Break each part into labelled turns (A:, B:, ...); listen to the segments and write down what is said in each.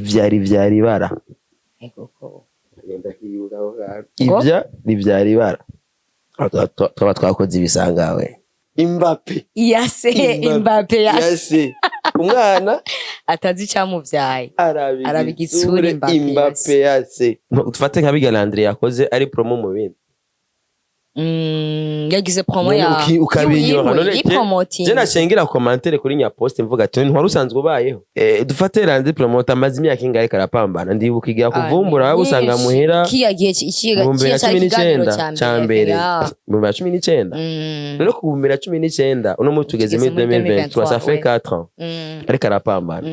A: Ivya rivyara ibara.
B: Ego ko.
A: Ivya rivyara ibara. Twaba twakoze ibisangawe. Mbappe.
B: Yase Mbappe yase.
A: Yase. Umwana
B: atazi icamuvyaye.
A: Araba
B: Araba
A: igitsure
B: igitsure Mbappe.
A: Mbappe yase. Dufate nka biga Landry yakoze ari promo mu bindi.
B: Yagize promo
A: None
B: ya
A: ukabinyura none
B: yipromoting.
A: je nacengera commentaire kuri nya post mvuga ati ntwari usanzwe ubayeho. Dufate Landry promoter amaze imyaka ingahe karapambana, ndibuka igihe kuvumbura waba usanga muhira
B: Kiya gihe
A: mu bihumbi bibiri na
B: cyari
A: cumi
B: ikiganiro
A: n'icenda ca mbere, mu 2019. None ku 2019 uno munsi tugeze muri
B: Tugeze muri
A: 2023, ça fait
B: 2023,
A: 4 ans ariko arapambana.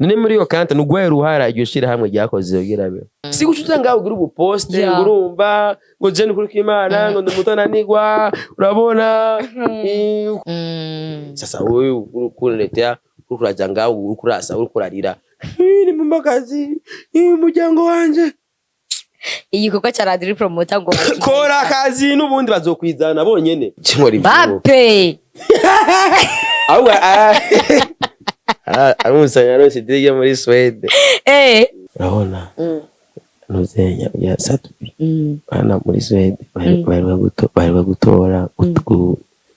A: None muri iyo kante nugwaye ruhara iryo shirahamwe ryakoze kugira be si guca uza ngaho ugira ubuposte ngo urumva ngo je nukuri kw'Imana ngo ndi umutananirwa urabona. Sasa wewe urikuletea uriko uraja ngaho uriko urasa uriko urarira, ni mu makazi umuryango wanje.
B: Igikorwa ca Landry Promoter ngo
A: Kora akazi n'ubundi bazokwizana bonyene. Nkora ibyo.
B: Mbappe.
A: Ahubwo amusanya rose dirige muri Swede. Urabona ntuzenya ya Satubi hano muri Swede baheruka gutora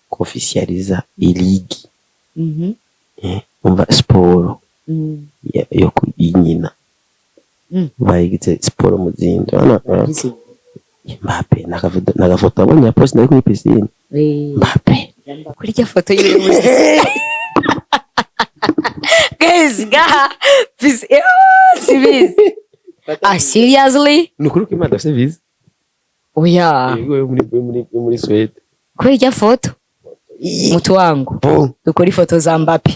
A: kuofficializa iligi. Umva siporo yo kuyinyina bayigize siporo mu zindi. Urabona Mbappe nagafoto abonye ya post nari kuri piscine Mbappe.
B: Kuri rya foto yiwe muri guys gaha please, sibizi, ah, seriously.
A: Ni ukuri ko Imana afise visa.
B: Oya.
A: Yego, yo muri Swede.
B: Kuri rya foto mutu wangu.
A: Boom.
B: Dukora ifoto za Mbappe,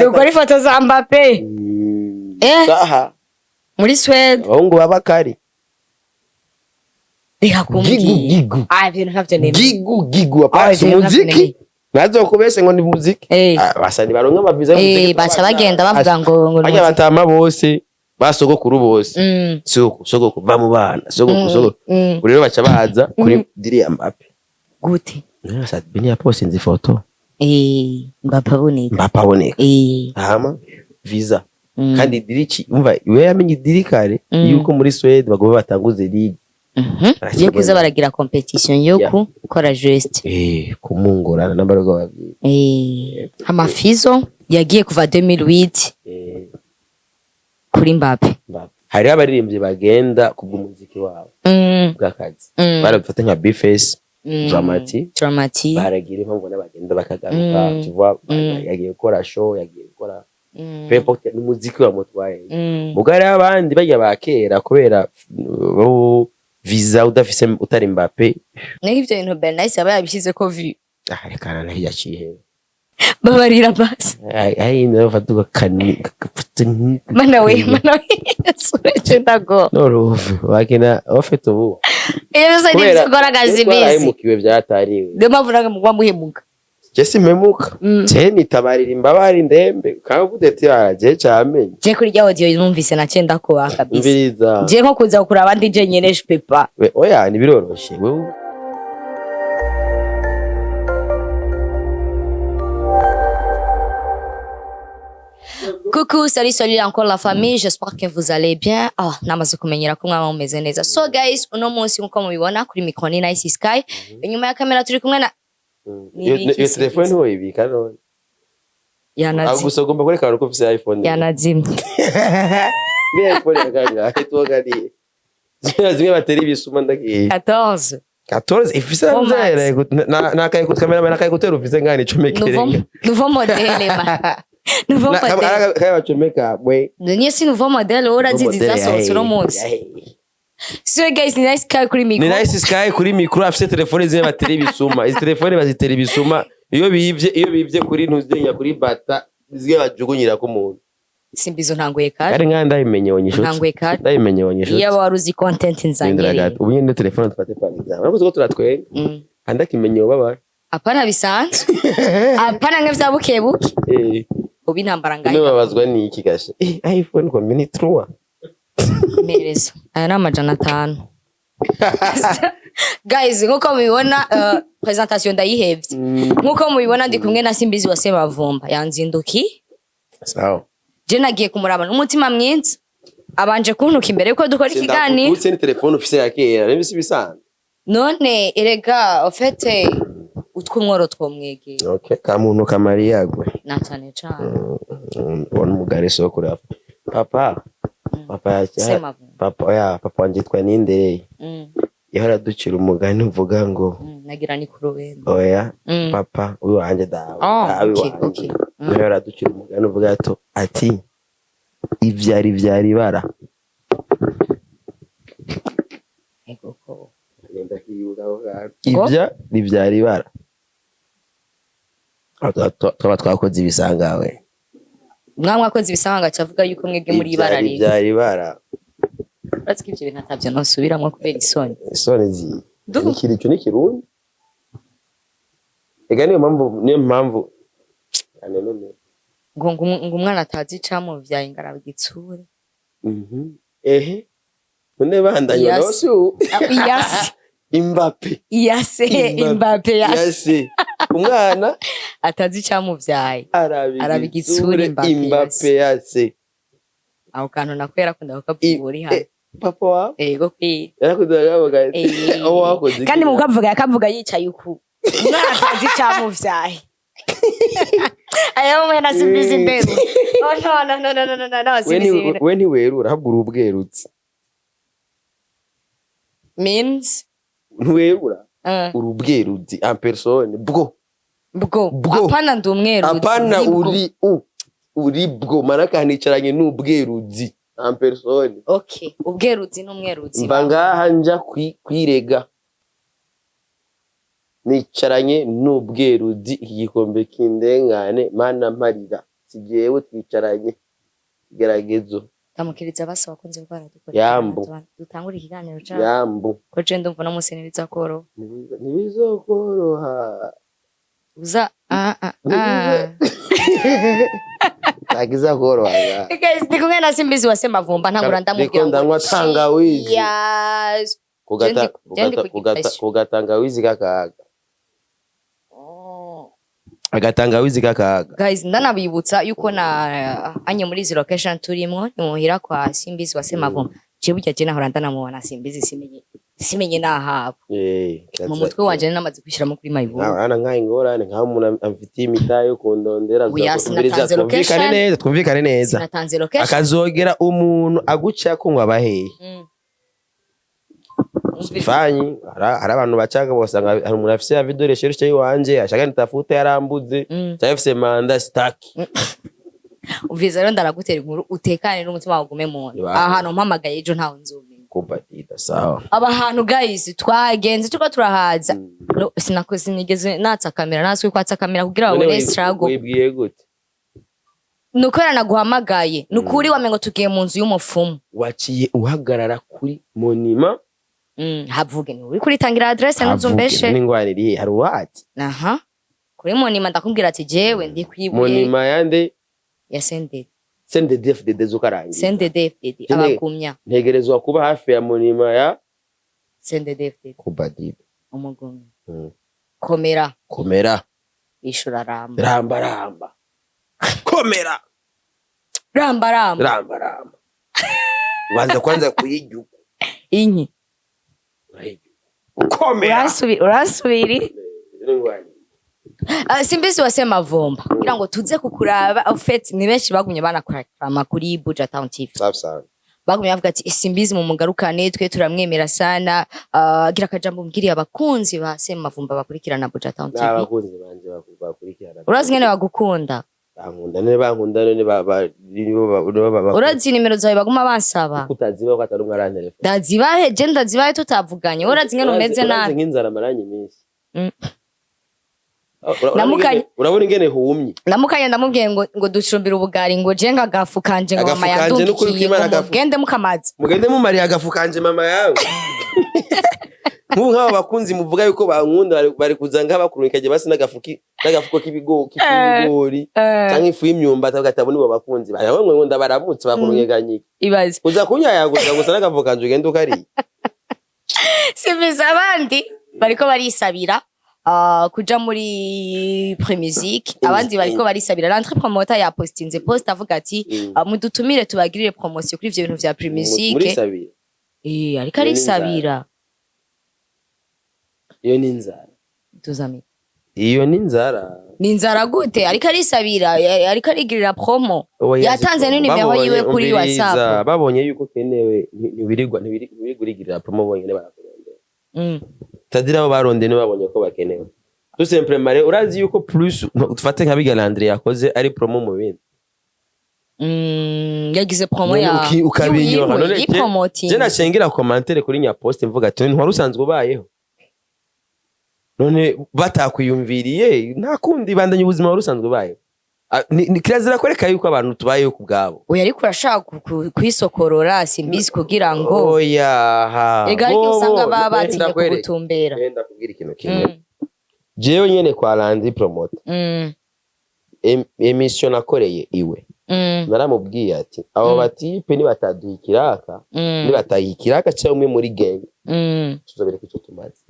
B: dukora ifoto za Mbappe.
A: Saha
B: Muri Swede.
A: Abahungu b'abakari.
B: Reka kumbwira.
A: Gigu gigu.
B: Ah, ibintu ntavyo nemeye.
A: Gigu gigu
B: Ah,
A: apasi
B: ibintu ntavyo
A: muziki
B: nemeye.
A: ntazokubese ngo ni muziki. Ah, basani baronka amaviza y'umuziki.
B: Baca bagenda bavuga ngo ni
A: Barya
B: muziki.
A: batama bose basogokuru bose, sogokuru sogokuru va mu bana sogokuru sogokuru. Ubu rero baca baza kuri diri ya Mbappe.
B: Gute?
A: Bini yapostinze ifoto.
B: Mbappe aboneka.
A: Mbappe aboneka hama visa. Kandi dirici umva iwe yamenye diri kare yuko muri Swede bagomba batanguze ligue.
B: Yo kuza baragira competition yo gukora geste.
A: Kumungurana n'abarugo babiri.
B: Amafizo yagiye kuva 2008 kuri Mbappe.
A: Mbappe. Hariho abaririmbyi bagenda kubw'umuziki wabo bw'akazi. Barabifata nka Bface, Dramati.
B: Dramati.
A: Baragira impamvu n'abagenda bakagaruka, tu vois, yagiye gukora show, yagiye gukora peu importe n'umuziki wamutwaye. Muga hariho abandi bajya ba kera kubera visa udafise utari Mbappe.
B: Naho ivyo bintu Bernice aba yabishize ko view.
A: Ah, reka na yaciye.
B: Babarira basi.
A: Ai ndafata ugakani.
B: Mana we, mana we, sura ndago.
A: No wakina bafite ubu.
B: Iyo byose ni
A: Kubera
B: ibyo ukora akazi bizi.
A: twarahemukiwe byatariwe.
B: Niyo mpamvu nawe mugwa muhemuka.
A: Je simpemuka. Je nitabarira imbabare indembe kandi uvuze ati ah je camenye.
B: Je kuri rya audio numvise naciye ndakubaha kabisa.
A: Umviriza.
B: Je nko kuza kuraba abandi je nyene je peux pas.
A: Oya ntibiroroshe wewe.
B: Coucou, salut, salut encore la famille, j'espère que vous allez bien. Ah, namaze kumenyera ko mwaba mumeze neza. So guys, uno munsi nkuko mubibona kuri micro ni Nice Sky. Inyuma ya kamera turi kumwe na Ni
A: Iyo
B: ibiki
A: iyo
B: se?
A: telefone ntiwoyibika none?
B: Yanazimye.
A: Gusa ugomba kwerekana ko ufise iPhone.
B: Yanazimye.
A: Mbe iPhone yakangahe tuwaganiye? Zimwe zimwe batera ibisuma ndagiye.
B: 14.
A: 14 ifise
B: Pro Max.
A: nzere na kaye kamera na kaye kutera ufise ngani icomekere.
B: Nouveau nouveau modèle ma. Nouveau modèle.
A: Kaye bacomeka bwe.
B: Niyo si nouveau modèle urazizi zasohotse uno munsi. So guys, ni Nice Sky kuri
A: Ni
B: micro.
A: Nice Sky kuri micro afise telefone zimwe batera ibisuma. Izi telefone bazitera ibisuma iyo bivye kuri ntuzenya kuri bata zimwe bajugunyira ku muntu.
B: Simbizo ntanguye kare.
A: Kare nkanda ndayimenye wonyeshuti.
B: Ntanguye kare.
A: Ndayimenye wonyeshuti.
B: Iyo wari uzi content nzanyereye.
A: Ubu nyine telefone tufate par exemple. Urakoze ko turatwenga. Kandi akimenye ubabara.
B: Apana bisanzwe. Apana nk'ivya buke buke. Ubu intambara ngahe.
A: Nubabazwa n'iki gashe? iPhone kwa mini 3.
B: Mpereza aya ni 500. Guys, nkuko mubibona, presentation ndayihevye. Nkuko mubibona ndi kumwe na Simbizi wa Semavumba yanzinduki.
A: Sawa.
B: Je nagiye kumuraba n'umutima mwiza, abanje kuntuka imbere yuko dukora ikiganiro.
A: Sindakutse, ni telefone ufise ya kera, rero si bisanzwe.
B: None erega ofete utw'umworo twomwegera.
A: Okay, kamuntu kamari yagwe.
B: Na cane cane.
A: Ubona umugare sokuru papa papa ya
B: Sema.
A: Papa, oya, papa wanje yitwa Nindereye. Yahora aducira umugani uvuga ngo
B: Nagira ni kurubembe.
A: Oya. Papa uyu wanje, dawe.
B: Oh,
A: dawe
B: okay,
A: wanje. Yahora aducira umugani uvuga ati ivyari vyari bara.
B: Ego ko.
A: Ivya rivyara ibara. Aho twaba twakoze ibisangawe.
B: Mwakoze ibisanga cavuga yuko mwebwe muri ibara
A: Ivyari
B: rero.
A: vyara ibara.
B: Uretse ko ivyo bintu atavyo nosubiramwo kubera isoni.
A: Isoni zi
B: Du.
A: Ico ni Kirundi. Ega niyo mpamvu ane none.
B: Ngo umwana atazi icamuvyaye ngo igitsure.
A: Ehe, none bandanye.
B: Yes.
A: Nosi.
B: Iyase.
A: Mbappe.
B: Iyase Mbappe yase.
A: Yase umwana
B: atazi icamuvyaye
A: araba
B: araba igitsure
A: igitsure
B: Mbappe.
A: Mbappe yase.
B: Aho kantu nako yarakunda kukavuga uri hano.
A: Papa wawe?
B: Ego kwi.
A: Yarakunze kukavuga ati aho wakoze
B: Kandi
A: iki?
B: mu kukavuga yakavuga yicaye uku, umwana atazi icamuvyaye ayo mwena simbizi ndero. Oh, no, no, no, no, no, no, no, no.
A: We
B: Simbizi.
A: we ntiwerura, ahubwo uri ubwerutsi.
B: Means
A: Ntiwerura, uri ubwerutsi en personne bwo.
B: Bwo.
A: Bwo.
B: Apana, ndi umweruzi.
A: Apana.
B: Ndi bwo.
A: Uri uri bwo manaka nicaranye n'ubweruzi en personne.
B: Okay, ubweruzi n'umweruzi.
A: Mva ngaha nja kwirega nicaranye n'ubweruzi, iki gikombe kindengane, mana mparira, si jewe twicaranye igeragezo.
B: Ndamukiriza basi abakunzi ko baradukurikirana.
A: Yambu.
B: Dutangure ikiganiro cacu.
A: Yambu.
B: Ko je ndumva uno munsi ntibizakoroha.
A: Ntibizokoroha.
B: Uza ah ah ah.
A: Ntakizakoroha.
B: Guys, ndi kumwe na Simbizi wa Semavumba, ntangura ndamubwira
A: Ndiko ndanywa tangawizi.
B: Yes. Je ndi kugira
A: Kugatangawizi kakaga, agatangawizi kakaga.
B: Guys, ndanabibutsa yuko na anye muri izi location turimwo ni muhira kwa Simbizi wa Semavumba. Je burya je nahora ndanamubona Simbizi, simenye nahabo. Mu mutwe wanje namaze kwishyiramo kuri mayibobo.
A: Ana nkaho ingorane, nkaho umuntu amfitiye imitahe yo kundondera.
B: Oya, sinatanze
A: Twumvikane
B: location.
A: neza, twumvikane neza.
B: Sinatanze location.
A: Akazogera umuntu agucako ngo abaheye. Fanyi hari abantu bacaga bosanga hari umuntu afise ya video recherche yiwanje ashaka nitafute yarambuze cyangwa afise mandat staki.
B: Umviriza rero, ndaragutera inkuru, utekane n'umutima wawe ugume mu nda. Aha hantu mpamagaye ejo ntawe nzumenya.
A: Kubatita sawa.
B: Aba hantu guys twagenze turiko turahaza, no, sinakoze, sinigeze natsa kamera, naswe kwatsa kamera kugira
A: None
B: babone struggle.
A: Wibwiye gute?
B: Nuko yaranaguhamagaye nukuri wamengo tugiye mu nzu y'umupfumu.
A: Waciye uhagarara kuri monument.
B: Havuge ni uri kuritangira adresse, ntuzumbeshe.
A: N'ingwara iri hari uwati.
B: Aha kuri monument ndakubwira ati jewe ndi kwibuye
A: Monument yande?
B: Ya CNDD.
A: CNDD-FDD zukarangiza.
B: CNDD-FDD. Abagumya.
A: Ntegerezwa kuba hafi ya monument ya
B: CNDD-FDD.
A: Kubadida.
B: Umugumya. Komera.
A: Komera.
B: Ishura ramba.
A: Ramba ramba, komera.
B: Ramba ramba.
A: Ramba ramba, ubanza kwanza kuyijuka.
B: Inyi.
A: Komera.
B: Urasubiri. Simbizi wa Semavumba, kugira ngo tuze kukuraba, en fait ni benshi bagumye banakurama kuri Buja Town TV.
A: Safi sana.
B: Bagumye bavuga ati Simbizi mu mugarukane, twe turamwemera sana. Gira akajambo mbwiriye abakunzi ba Semavumba bakurikirana Buja Town TV.
A: N'abakunzi banje bakurikirana.
B: Urazi ngene bagukunda.
A: Bankunda none, bankunda none, nibo
B: Urazi nimero zawe baguma bansaba.
A: Kutaziba ko atari umwe arantelefone.
B: Ndazibahe je, ndazibahe tutavuganye? Urazi ngene umeze
A: Urazi
B: nabi.
A: nk'inzara maranye iminsi. Urabona ingene humye.
B: Namukanye ndamubwiye ngo ducumbire ubugari, ngo je nga agafu kanje ngo
A: Agafu
B: mama
A: kanje n'ukuri
B: yandungikiye
A: kw'Imana
B: ngo
A: agafu.
B: mugende mukamaze.
A: Mugende mumariye agafu kanje mama yawe. Nk'ubu nk'aba bakunzi muvuga yuko bankunda bari kuza ngaha bakurungikaje basi n'agafuko k'ibigori canke ifu y'imyumbati, bagatabo nibo bakunzi bawe ngo ndabaramutse bakurungikanye.
B: Ibaze.
A: Uza kunyayaguza gusa n'agafu kanje ugenda ukariye.
B: Simbizi, abandi bariko barisabira. Kuja muri Primusic, abandi bariko barisabira. Landry Promoter yapostinze post avuga ati: "Mudutumire tubagirire promotion kuri ivyo bintu vya Primusic."
A: Muri sabira.
B: Eh, ariko
A: Iyo ni
B: arisabira.
A: Iyo ni inzara.
B: Tuzami.
A: Iyo ni inzara.
B: Ni inzara gute? Ariko arisabira, ariko arigirira promo.
A: Oya,
B: Yatanze
A: promo.
B: n'inimero
A: Babonye,
B: yiwe kuri
A: umviriza,
B: WhatsApp.
A: Babonye yuko ukenewe, ntiwirirwa urigirira promo bonyene barakurondera. Tadira abo barondeye nibo babonye ko bakenewe, tout simplement. Rero urazi yuko plus dufate nka biga Landry yakoze ari promo mu bindi.
B: Yagize promo
A: None
B: ya
A: ukabinyura
B: yiwe,
A: none
B: yipromoting.
A: Je nacengera commentaire kuri nya post mvuga ati: "Ntwari usanzwe ubayeho, none batakwiyumviriye nta kundi, bandanye ubuzima wari usanzwe ubayeho." Ah, ni kirazira kwereka yuko abantu tubayeho ku bwabo.
B: Oya, ariko urashaka kwisokorora, simbizi, kugira ngo
A: Oya ha.
B: Ega ariko usanga baba batinye
A: Ndakwereka.
B: kugutumbera.
A: Ndakwereka kubwira ikintu kimwe. Jewe nyene kwa Landry Promoter, émission nakoreye iwe, naramubwiye ati: "Abo batipe nibataduha ikiraka, nibataha ikiraka cyangwa umwe muri gang, tuzobereka icyo tumaze.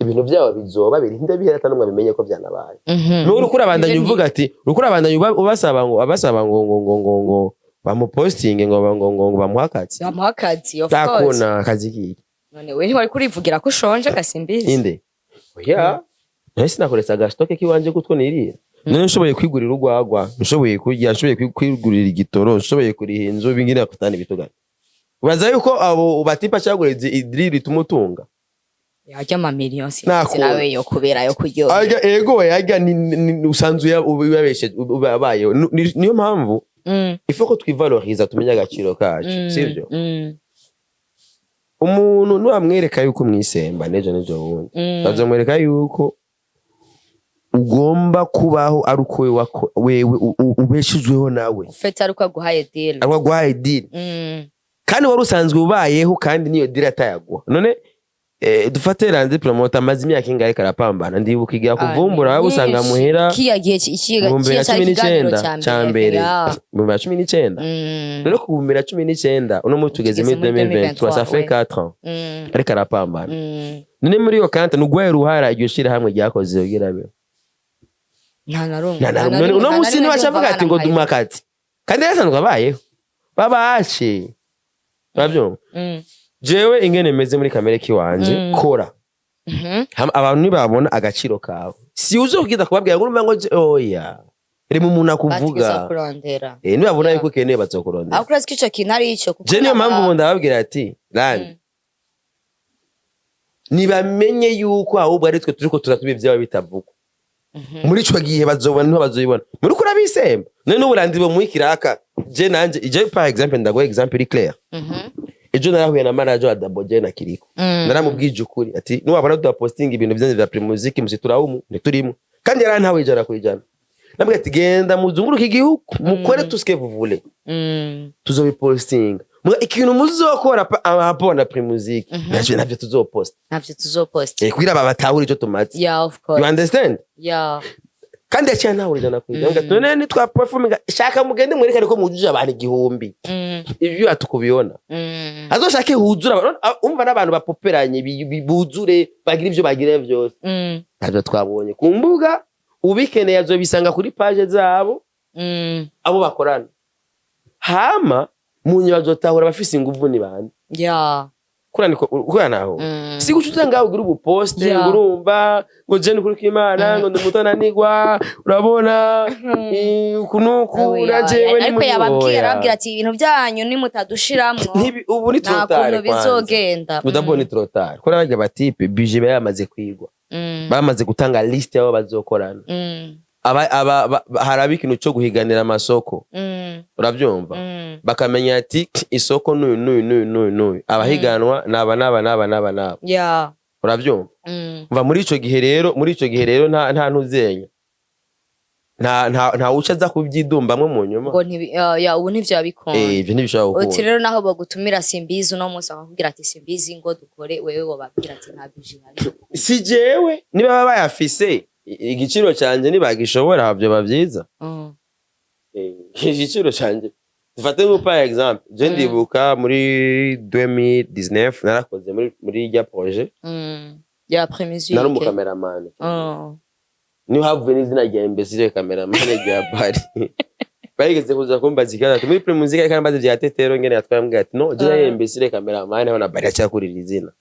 A: Ibintu byabo bizoba birinda bihera ata n'umwe abimenye ko byanabaye." Nubu uriko urabandanya uvuga ati uriko urabandanya ubasaba ngo abasaba ngo bamupostinge, ngo bamuhe akazi.
B: Bamuha akazi, of course.
A: Takuna akazi kiki?
B: None we ntiwari kurivugira ko ushonje, gasimbizi?
A: Inde? Oya, none sinakoresha agastoke kiwanje kutwo nirira? None nshoboye kwigurira urwagwa, nshoboye kurya, nshoboye kwigurira igitoro, nshoboye kuriha inzu, bingine kutana ibitugana, ubaza yuko abo batipa cyaguriza idriri ituma utunga?
B: Yarya amamiliyoni, simbizi.
A: Nakunda.
B: Nawe yo kubera yo kuryohera.
A: Arya ego, yarya ni usanzwe ubabeshe ubayeho. Niyo mpamvu ifo ko twivaloriza, tumenye agaciro kacu, sivyo? Umuntu nuwamwereka yuko umwisemba nejo nejo bundi, bazamwereka yuko ugomba kubaho ari uko wewe ubeshejweho nawe.
B: Ufite ari uko aguhaye deal.
A: Ari aguhaye deal. Kandi wari usanzwe ubayeho, kandi niyo deal atayaguha. None dufate Landry Promoter, amaze imyaka ingahe karapambana? Ndibuka igihe akuvumbura,
B: Ah, ni
A: usanga
B: myinshi.
A: muhera
B: Kiya gihe
A: mu bihumbi bibiri
B: kiya
A: na
B: cyari
A: cumi
B: ikiganiro
A: n'icenda
B: cya
A: ca
B: mbere.
A: mbere.
B: Ya.
A: Mu 2019. None ku 2019, uno munsi tugeze muri
B: Tugeze muri
A: 2023, ça fait
B: 2023,
A: 4 ans ariko arapambana. None muri iyo kante ni uguhaye uruhara iryo shirahamwe ryakoze kugira abe
B: Nta na rumwe.
A: Nta na
B: Nta na
A: rumwe.
B: rimwe,
A: Uno
B: nta na
A: munsi
B: rimwe
A: nibaca avuga
B: ndumva
A: ati ngo
B: banamuhaye.
A: duma akazi, kandi yasanzwe abayeho, babashe, urabyumva? Jewe ingene meze muri kamere kiwanje, kora. Abantu nibabona agaciro kawe, si uzokugenda kubabwira ngo urumva ngo oya, rema umuntu
B: Batigeze
A: akuvuga.
B: kurondera.
A: Eh, nibabona yuko ukeneye, bazokurondera.
B: Ariko urazi ko ico kintu ari ico kuko
A: Je niyo mpamvu ubu ndababwira ati: "Randi, nibamenye yuko ahubwo ari twe turiko turatuma ivyabo bitavugwa." Muri ico gihe bazobona, niho bazoyibona muri kuri abisemba. None n'ubu Landry bomuha ikiraka, je nanje, je par exemple, ndaguha exemple iri clair. Ejo narahuye na manager wa Double J na Kiriko. Naramubwije ukuri ati: "Nuwabona tudapostinga ibintu vyanyu vya Primusic, musiturawumu ntiturimo." Kandi yarantawe 100%. Nabwiye ati: "Genda muzunguruke igihugu, mukore tout ce que vous voulez, tuzobipostinga. Muga ikintu muzokora rapport na Primusic, navyo tuzoposta."
B: Ntavyo tuzoposta.
A: Eh, kugira batahura ico tumaze.
B: Yeah, of
A: You
B: course.
A: understand?
B: Yeah.
A: Kandi yaciye antahura 100%. None nitwa performinga, shaka mugende mwerekane ko mujuje abantu 1000. Ivyo atukubibona. Azoshake huzura abantu, umva n'abantu bapoperanye buzure, bagira ivyo bagira vyose. Ntabyo twabonye ku mbuga. Ubikeneye azobisanga kuri page zabo, abo bakorana. Hama munye bazotahura abafise inguvu ni bande. Kura naho si guca uza ngaho ugira ubuposte, ngo urumva ngo je ni kuri kw'Imana, ngo ndi umutananirwa, urabona, uku nuku
B: Oya,
A: na jewe ni
B: ariko
A: muri
B: yababwiye,
A: oya.
B: arababwira ati: "Ibintu byanyu nimutadushiramwo,
A: Ubu ni
B: nta
A: trop tard
B: kuntu
A: kwanza.
B: bizogenda."
A: Udabona ni trop tard kuri barya batipe, budget yamaze kwigwa, bamaze gutanga liste y'abo bazokorana. Haraba ikintu cyo guhiganira amasoko, urabyumva? Bakamenya ati isoko n'uyu n'uyu n'uyu n'uyu n'uyu, abahiganwa n'aba n'aba n'aba n'aba n'aba. Urabyumva? Umva, muri ico gihe rero nta ntuzenya, nta uca aza kubyidumbamwo mu nyuma.
B: Ngo ya, ubu ntivyo bikunda.
A: Eh, ivyo ntibishobora
B: Uti
A: gukunda.
B: rero naho bagutumira Simbizi uno munsi, bakakubwira ati: "Simbizi, ngo dukore," wewe wobabwira ati: "Nta budget ihari."
A: Si jewe, niba baba bayafise, igiciro canje nibagishobora vyoba vyiza. Eh, igiciro canje, dufate nko par exemple, je ndibuka muri 2019 narakoze muri rya projet.
B: Ya Primusic.
A: Nari umukameramani. Niho havuye n'izina rya imbécile cameraman rya Bari. Barigeze kuza kumbaza ikibazo ati muri Primusic, ariko arambaza vya Tetero ngene yatwaye, ambwira ati no, je nari imbécile cameraman, aho na Bari acyakurira izina.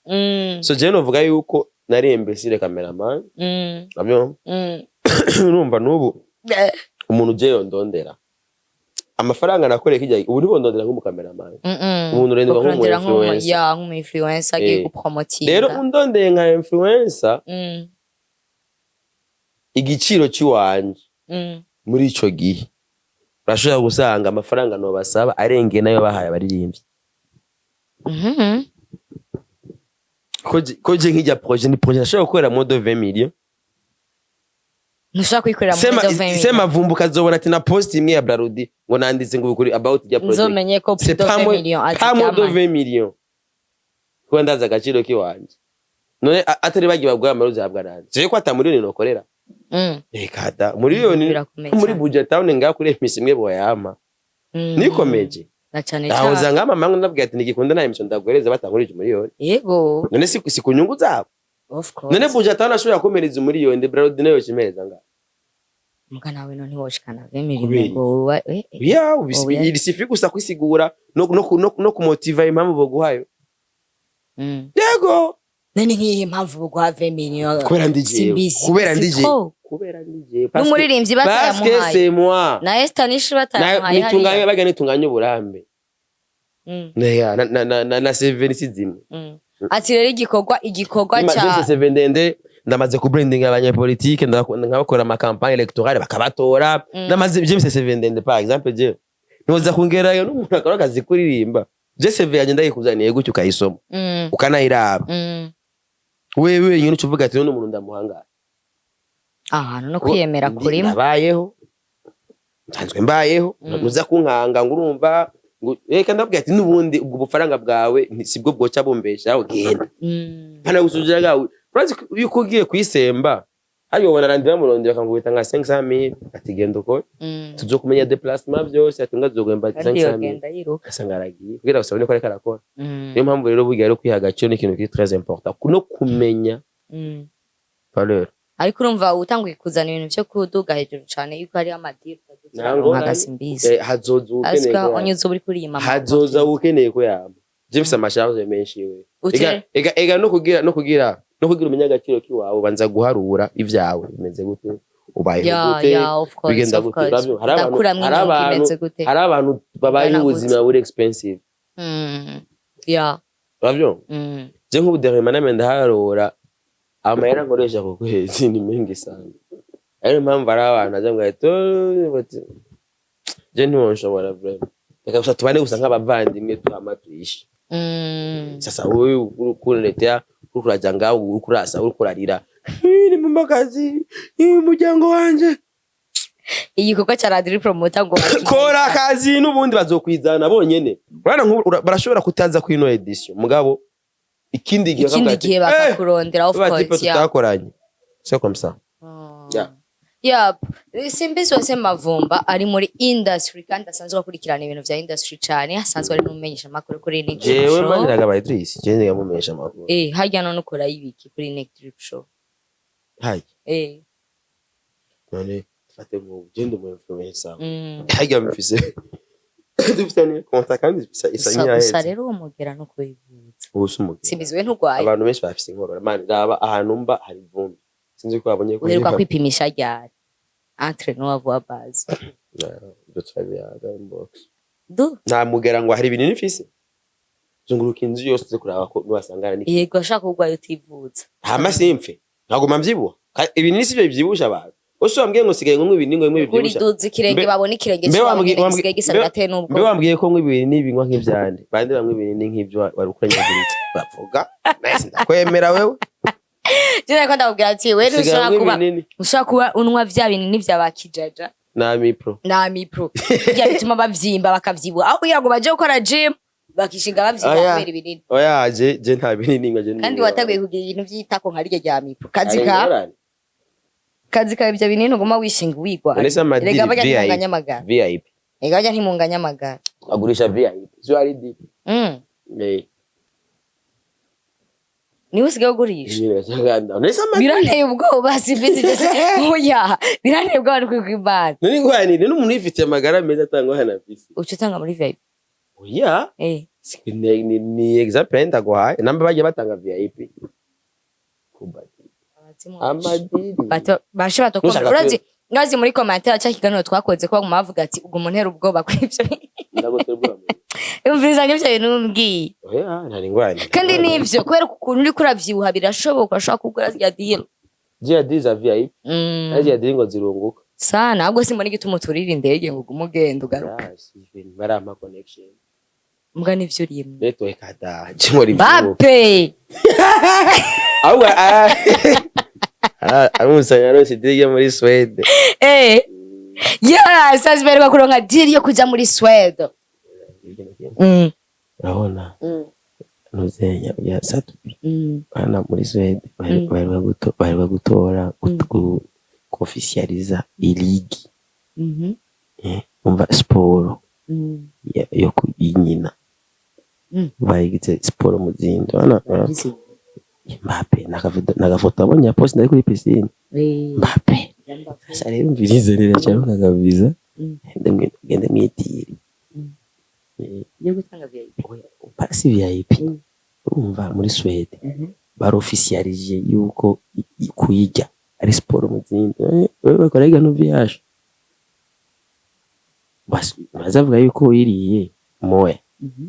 A: So je novuga yuko nari imbécile cameraman. Nabyo urumva n'ubu umuntu uje yondondera amafaranga nakoreye kijya, ubu ntibondondera nk'umukameramani. Umuntu urendwa
B: Bakurondera
A: nk'umu influencer.
B: Ya, nk'umu influencer agiye gupromotinga.
A: Rero undondeye nka influencer, igiciro cy'iwanje muri ico gihe urashobora gusanga amafaranga nobasaba arengeye nayo bahaye abaririmbyi. Ko je nk'ijya projet ni projet nashobora gukorera moins de 20 millions.
B: Ntushobora kuyikorera muri
A: Sema
B: de 20.
A: Semavumbu kazobona ati na post imwe ya Brarudi ngo nanditse ngo kuri about ijya project,
B: Nzomenye ko
A: c'est
B: plus de
A: pas
B: 20
A: moins,
B: millions
A: pas moins de
B: aziryamanye.
A: 20 millions, kuba ndazi agaciro k'iwanje. None atari bagiye baguha amaruzi ahabwa nande? Je ko ata miliyoni nokorera. Reka da, miliyoni
B: Birakomeye
A: muri
B: cyane.
A: Buja Town ngaha kuri emisi imwe boyama. Nikomeje.
B: Na cane
A: Ndahoza
B: cane.
A: ngama mangu ndabwira ati nigikunda nta emission ndaguhereza batankurije miliyoni. None si ku nyungu zabo?
B: Of course.
A: None Buja Town ashobora kumereza umuriyoni, Brarudi nayo yokimereza ngaha?
B: Muga nawe no ntiwoshikana 20
A: Kubera
B: millions ngo uba.
A: Ya,
B: Oya.
A: il suffit gusa kwisigura no kumotiva impamvu boguhayo. Yego.
B: None nk'iyi mpamvu buguha 20 millions?
A: Kubera ndi jewe.
B: Simbizi.
A: Kubera ndi
B: C'est
A: jewe.
B: trop.
A: Kubera ndi jewe.
B: N'umuririmbyi
A: Parce que
B: batayamuhaye.
A: c'est moi.
B: Na Esther Nish batayamuhaye
A: Nitunganye
B: hariya.
A: baga nitunganye uburambe. Ya, na seven si zimwe.
B: Ati rero igikorwa
A: Nyuma
B: ca
A: byose seven ndende ndamaze kubrandinga abanyepolitike, nkabakora ama campagne électorale bakabatora. Ndamaze James seven ndende, par exemple, je ntoza kongerayo n'umuntu akora akazi kuririmba. Je CV yanjye ndayikuzaniye gutyo ukayisoma, ukanayiraba, wewe wenyine uca uvuga ati none umuntu ndamuhangara.
B: Ahantu no kwiyemera kurimo.
A: Ndabayeho, nsanzwe mbayeho. Nuza kunkanga ngo urumva ngo reka ndabwira ati n'ubundi ubwo bufaranga bwawe sibwo bwoca bumbeshaho, genda. Hano gusuzira gawe urazi ko yuko ugiye kwisemba hariyo ubona randi bamurondera bakangubita nka 500 000 ati genda uko tuzokumenya déplacement byose, ati ngazoguhemba
B: Kandi
A: 500 000.
B: yogenda yiruka.
A: Ugasanga aragiye kugira ngo usabone ko ariko arakora. Niyo mpamvu rero burya rero kwiha agaciro ni ikintu kiri très important no kumenya valeur.
B: Ariko urumva utanguye kuzana ibintu vyo kuduga hejuru cane yuko hariho amadiri
A: Nta ngorane.
B: agasimbizi.
A: Hazoza ukeneye
B: Asika
A: ko yama.
B: onyuze uri kurima.
A: Hazoza ukeneye ko yama. Je mfise ama charge menshi we. Ega no kugira umenye agaciro kiwawe, ubanza guharura ivyawe bimeze gute, ubayeho gute,
B: Ya, of course.
A: bigenda
B: Of
A: gute.
B: course.
A: Uravyo, hari abantu
B: Ndakuramwo
A: hari
B: imyuka
A: abantu
B: imeze gute.
A: hari abantu babayeho
B: Ungana
A: ubuzima buri expensive.
B: Ya.
A: Uravyo, je nk'ubu dernièrement name ndaharura amahera nkoresha ku kwezi ni mengi sana. Ariyo mpamvu ari abantu aza ngo ati "Oh, bati, je ntiwonshobora vraiment, reka gusa tubane gusa nk'abavandimwe tuhama tuyishe." Sasa wowe urikuretea, uriko uraja ngaho, uriko urasa, uriko urarira, "Eh, ni mu kazi umuryango wanje."
B: Igikorwa ca Radiri Promoter ngo
A: Kora akazi n'ubundi bazokwizana bonyene. Urabona nk'ubu barashobora kutaza kuri ino édition, mugabo ikindi gihe
B: Ikindi
A: bakavuga ati,
B: gihe
A: "Eh,
B: bakakurondera, of
A: ba type
B: course, yeah.
A: tutakoranye." C'est comme ça. Yeah.
B: Yeah. Simbizi wese Mavumba ari muri industry kandi asanzwe akurikirana ibintu vya industry cane, asanzwe ari n'umumenyesha makuru kuri Nick Drip
A: Jewe
B: Show.
A: Maniraga Idris, jewe ndamumenyesha amakuru.
B: Eh, harya none ukora ibiki kuri Nick Drip Show?
A: Hayi. None fate nk'ubu je ndi umu influencer. Harya mfise dufitaniye contact kandi isa
B: Gusa gusa
A: nk'iyaheze.
B: Rero uwo mugera no kuyivuza.
A: Ubu si umugera.
B: Simbizi we nturwaye?
A: Abantu benshi bafise inkorora man, raba ahantu mba hari ivumbi, sinzi ko babonye ko
B: Uheruka kwipimisha ryari entre nous avoir base?
A: Ibyo turabiyaga inbox.
B: Du.
A: Nta mugera ngo hari ibintu nifise, zunguruka inzu yose uze kuraba ko niwasangana ni
B: Yego, ashaka kurwaye utivuza.
A: Hama simpfe nkaguma mvyibuha. Ibinini sivyo bivyibusha abantu ose wambwiye ngo sigaye ngo ibinini ngo bimwe
B: Kuri
A: bivyibusha.
B: duza ikirenge babona ikirenge
A: Mbe
B: cyawe nyene gisigaye gisa, birateye
A: mbe
B: n'ubwoba.
A: wambwiye ko ngo ibinini binywa nk'ivyande bande bamwe ibinini nk'ivyo wari ukuranyaguritse bavuga nahise ndakwemera wewe.
B: Je nariko ndakubwira ati we
A: Usigaye
B: ntushobora
A: unywa
B: kuba
A: ibinini.
B: Ushobora kuba unywa vya binini vya bakijaja.
A: Na mipro.
B: Na mipro bya bituma bavyimba bakavyibuha, aho kugira ngo baje gukora gym bakishinga bavyimba
A: Oya.
B: kubera ibinini.
A: Oya, je nta binini nywa je.
B: Kandi wateguye kugira ibintu vy'itako nka rirya rya mipro kazi
A: Hari
B: ka
A: ingorane.
B: Kazi kawe ibyo binini uguma wishinga wigwa.
A: None se amadiri
B: Erega barya
A: VIP.
B: ntimunganya amagara.
A: VIP.
B: Erega barya ntimunganya amagara.
A: Agurisha VIP sio ari di. Eh.
B: Niwe usigaye ugurisha?
A: Nyine gacaganda. Nese ama
B: Biranteye ubwoba, simbizi ndetse, oya, biranteye ubwoba, ni kwigwa.
A: None ngwanire n'umuntu yifitiye amagara meza atangwa hana afise.
B: Uca utanga muri VIP?
A: Oya. Ni example ndaguhaye. Namba bagiye batanga VIP. Kubadi. Amadiri.
B: Bato bashe batokomera.
A: Nushaka
B: Urazi ngazi muri commentaire cya kiganiro twakoze ko baguma bavuga ati ubwo umuntu ubwoba kuri ibyo.
A: Ndagutera ubwoba.
B: Umviriza n'ivyo bintu umbwiye.
A: Oya, ntari ngwani.
B: Kandi nivyo, kubera ukuntu uriko uravyibuha, birashoboka urashobora kugura zirya deal.
A: Ziriya deal za VIP. Ziriya deal ngo zirunguka.
B: Sana ahubwo simbona igituma uturira indege ngo ugume ugenda ugaruka.
A: Ah, si, barampa connection.
B: Mbwa nivyo urimwo.
A: Network ada. Kimori.
B: Mbappe.
A: Ahubwo amusanya aronse deal yo muri Swede.
B: Yeah, sasa beruka kuronka deal yo kuja muri Swede.
A: Urabona ntuzenya ya Satubi hana muri Swede baheruka gutora kuofficializa iligi. Umva siporo yo kuyinyina bayigize siporo mu zindi. Urabona Mbappe nagafoto abonye ya post, ndari kuri piscine. Mbappe sasa rero mvirize neza cyane kagaviza gende mwitiri.
B: Yo gutanga VIP.
A: Pasi VIP. Urumva muri Swede barofficialije yuko kuyirya ari siporo mu zindi. Wewe bakora higa no VH bazavuga yuko uyiriye moya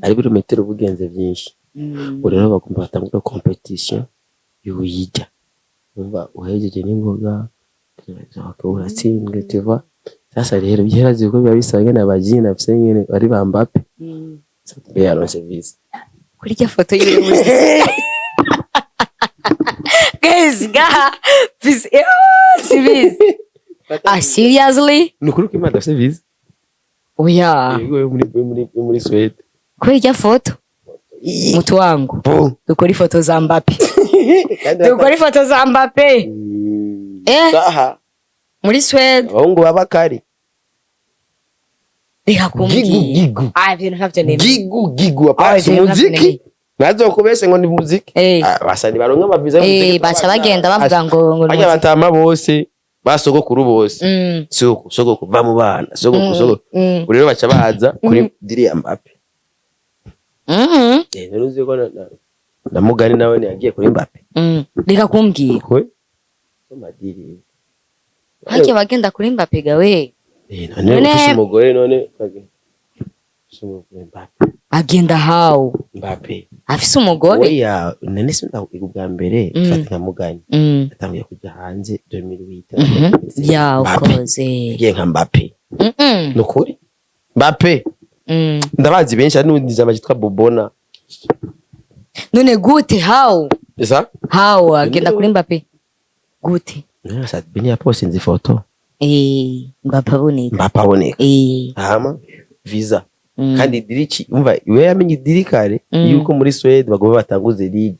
A: ari birometero ubugenze byinshi. Ubu rero bagomba batangura competition y'uyirya, umva uhejeje n'ingoga uratsinzwe tuva. Sasa rero byarazi ko biba bisaba ngene abajina bafise nyene bari ba Mbappe be yaronse visa.
B: Kuri rya foto yiwe muri, guys, gaha visa sibizi. Ah, seriously?
A: Ni ukuri ko Imana afise visa.
B: Oya.
A: Yego, yo muri Swede.
B: Kuri rya foto, mutu wangu.
A: Boom.
B: Dukora ifoto za Mbappe.
A: Kandi
B: Dukora ifoto za Mbappe.
A: Saha
B: Muri Swede.
A: Abahungu b'abakari.
B: Reka
A: Gigu
B: kumbwira.
A: Gigu.
B: Ah, ibintu ntavyo nemeye.
A: Gigu gigu.
B: Ah,
A: Apasi
B: ibintu ntavyo
A: muziki
B: nemeye.
A: nazokubese ngo ni muziki. Ah, basani baronka amaviza y'umuziki.
B: Baca bagenda bavuga ngo
A: bajya
B: ni
A: batama bose, basogokuru bose. Sogokuru, sogokuru, va mu bana, sogokuru, sogokuru. Ubu rero baca baza kuri deal ya Mbappe. Rero uzi ko na Mugani nawe yagiye kuri Mbappe.
B: Reka kumbwira.
A: Kwe amadiri.
B: Hagiye bagenda kuri Mbappe gawe.
A: None ufise umugore none ufise umugore Mbappe.
B: Agenda how?
A: Mbappe.
B: Afise umugore?
A: Oya, none se ndakugira ubwa mbere fata nka Mugani atangiye kujya hanze 2008.
B: Yeah, of
A: Mbappe.
B: course.
A: Yagiye nka Mbappe. Nukuri Mbappe. Ndabazi benshi, hari n'undi zama yitwa Bobona.
B: None gute, how?
A: Esa.
B: How agenda kuri Mbappe gute?
A: Bini yapostinze ifoto.
B: Mbappe aboneka.
A: Mbappe aboneka. Hama visa. Kandi deal umva iwe yamenye deal kare yuko muri Swede bagomba batanguze ligue.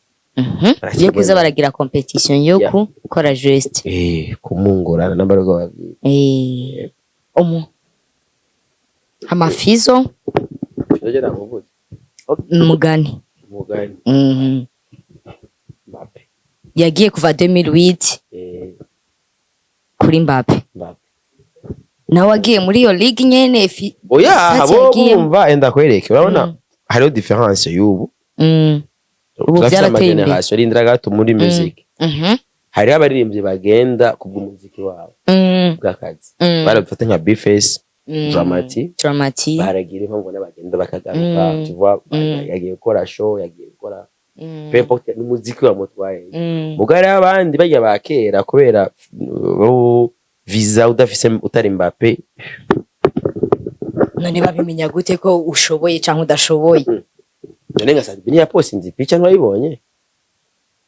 B: Yo kuza baragira competition yo gukora geste.
A: Kumungorana n'abarugo babiri.
B: Umu amafizo.
A: Ivyo nakuvuze.
B: Mugani.
A: Mugani. Mbappe.
B: Yagiye kuva 2008 kuri Mbappe.
A: Mbappe.
B: Nawe agiye muri iyo ligue nyene
A: Oya.
B: Sati
A: Abo
B: yagiyemo.
A: bumva enda kwereke, urabona hariho différence y'ubu.
B: Ubu
A: Turafise
B: vyarateye imbere.
A: ama génération, rindira gato, muri music hariho abaririmbyi bagenda kubw'umuziki wabo bw'akazi. Barabifata nka Bface, Dramati.
B: Dramati.
A: Baragira impamvu bagenda bakagaruka. Tu vois, yagiye gukora show, yagiye gukora peu importe, n'umuziki wamutwaye. Muga hariho abandi bajya ba kera, kubera bo visa udafise utari Mbappe.
B: None babimenya gute ko ushoboye canke udashoboye?
A: None nka Sadibini yapostinze ipica, ntiwayibonye?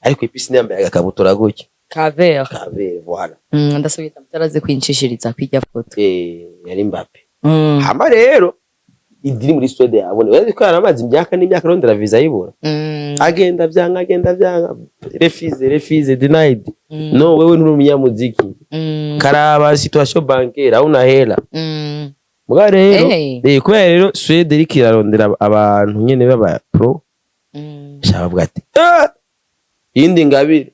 A: Ariko ipisi yambaye agakabutura gutya.
B: Kaver.
A: Kabere, voilà.
B: Ndasubira mutaraze kwinshishiriza kwirya foto.
A: Yari Mbappe. Hama rero i deal muri Swede yabone, urazi ko yaramaze imyaka n'imyaka arondera visa ayibura. Agenda vyanga, agenda vyanga, refuse, refuse, denied. No, wewe nturi umunyamuziki. Karaba situation bancaire, hauna hela. Muga rero kubera rero Swede iriko irarondera abantu nyene b'aba pro, shaka bavuga ati ah! Iyindi ngabire.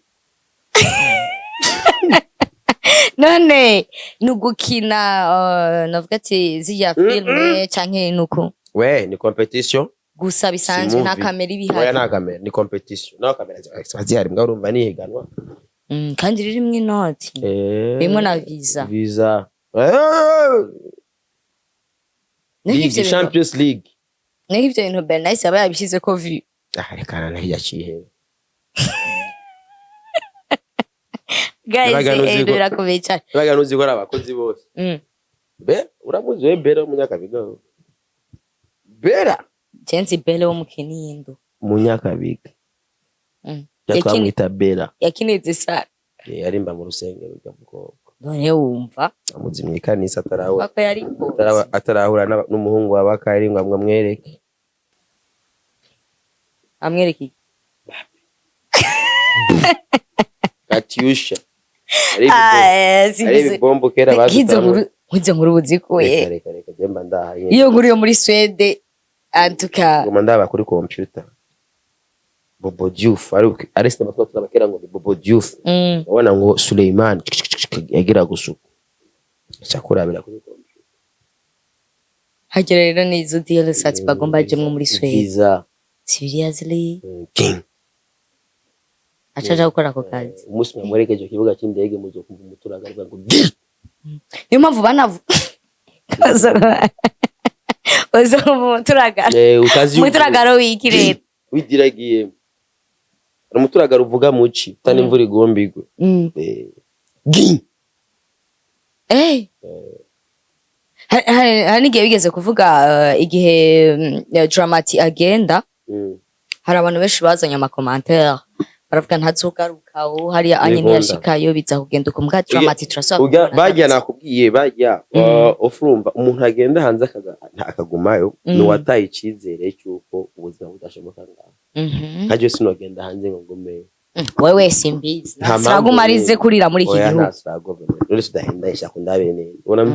B: None ni ugukina, navuga ati zirya filme canke nuko?
A: We, ni competition.
B: Gusa bisanzwe, nta
A: Movie.
B: kamera iba
A: Oya.
B: ihari?
A: Nta kamera, ni competition. Naho kamera ziba zihari, mbwa urumva nihiganwa.
B: Kandi ririmwo inoti, rimwo na visa.
A: Visa.
B: Naho
A: League,
B: ivyo bintu-
A: Champions League.
B: Naho ivyo bintu Bernice aba yabishizeko view.
A: Ah, rekana naho yaciye.
B: Guys,
A: Nabaga nuzi ko-
B: birakomeye cane.
A: Baga nuzi ko ari abakozi bose. Be uramuzi we, Bera w'umunyakabiga? Bera.
B: Jensi Bele wo mu Kinindo.
A: Munyakabiga. Twamwita Bera.
B: Yakineze sara.
A: Yarimba mu rusengero rwa mukobwa.
B: None wumva
A: Amuzi mw'ikanisa atarahura.
B: Bako yari
A: Atarahura n'umuhungu wa Bakari ngo amwereke.
B: Amwereke iki?
A: Katyusha.
B: Ah,
A: Ari
B: simbizi.
A: ibibombo kera
B: Nk'izo
A: badutamwe.
B: nkuru, nk'izo nkuru buzikuye.
A: Reka, reka, reka, je mba ndaha nyene.
B: Iyo nkuru yo muri Swede antuka.
A: Ngoma ndaba kuri computer. Bobo Diouf ari sinema twa turaba kera ngo ni Bobo Diouf. Urabona ngo Suleiman yagira gusuka. Cyakurabira kuri computer.
B: Hagera rero n'izo deal sats bagomba ajemwo muri Swede.
A: Visa.
B: Seriously?
A: King.
B: Acaja gukora ako kazi.
A: Umunsi mwamwerekeje ku kibuga cy'indege muzokumva umuturage avuga ngo "Gi!"
B: Niyo mpamvu banavu bazumva umuturagaro.
A: Utazi
B: Umuturagaro w'iki rero?
A: Widiragiye. Hari umuturagaro uvuga muci utana imvura igomba igwe. Gi!
B: Hari n'igihe bigeze kuvuga, igihe Dramati agenda, hari abantu benshi bazanye ama commentaire baravuga ntazogaruka ubu hariya anye.
A: Ntibikunda.
B: Ntiyashikayo, biza kugenda uko mbwa Dramati turasubira
A: Urya
B: kumubona
A: bajya
B: agarutse.
A: Nakubwiye bajya, urumva umuntu agenda hanze akagumayo ni uwataye icizere cy'uko ubuzima budashoboka ngaho. Nka jewe sinogenda hanze ngo ngumeyo.
B: Wewe simbizi.
A: Nta mpamvu
B: Siraguma arize
A: rero.
B: kurira muri iki
A: Oya,
B: gihugu.
A: nta sirago, none sudahenda ishaka ndabere neza ubona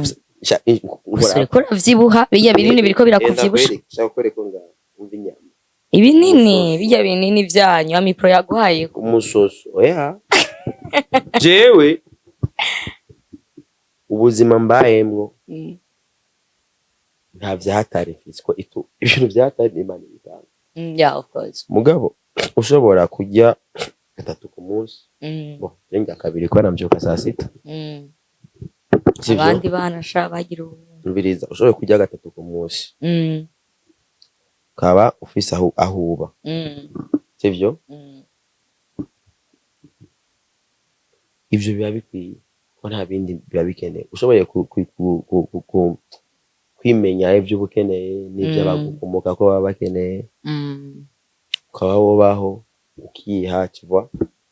B: Gusa uriko uravyibuha, birya binini biriko birakuvyibusha.
A: Shaka kwereka ngaho umva inyama.
B: Ibinini.
A: Umusoso.
B: Birya binini vyanyu amipro yaguhaye.
A: Umusoso, oya, jewe ubuzima mbayemwo nta vyahatari mfise ko itu ibintu vyahatari n'Imana ibitanga.
B: Yeah, of course.
A: Mugabo ushobora kurya gatatu ku munsi. Bo je ndya kabiri kubera mvyuka saa 6. Sivyo?
B: Abandi bana sha bagira ubuntu.
A: Umviriza, ushoboye kurya gatatu ku munsi, ukaba ufise aho uba, sivyo? Ivyo biba bikwiye ko nta bindi biba bikenewe. Ushoboye kwimenya ivyo uba ukeneye n'ivyo abagukomoka ko baba bakeneye, ukaba wobaho ukiha, tu vois,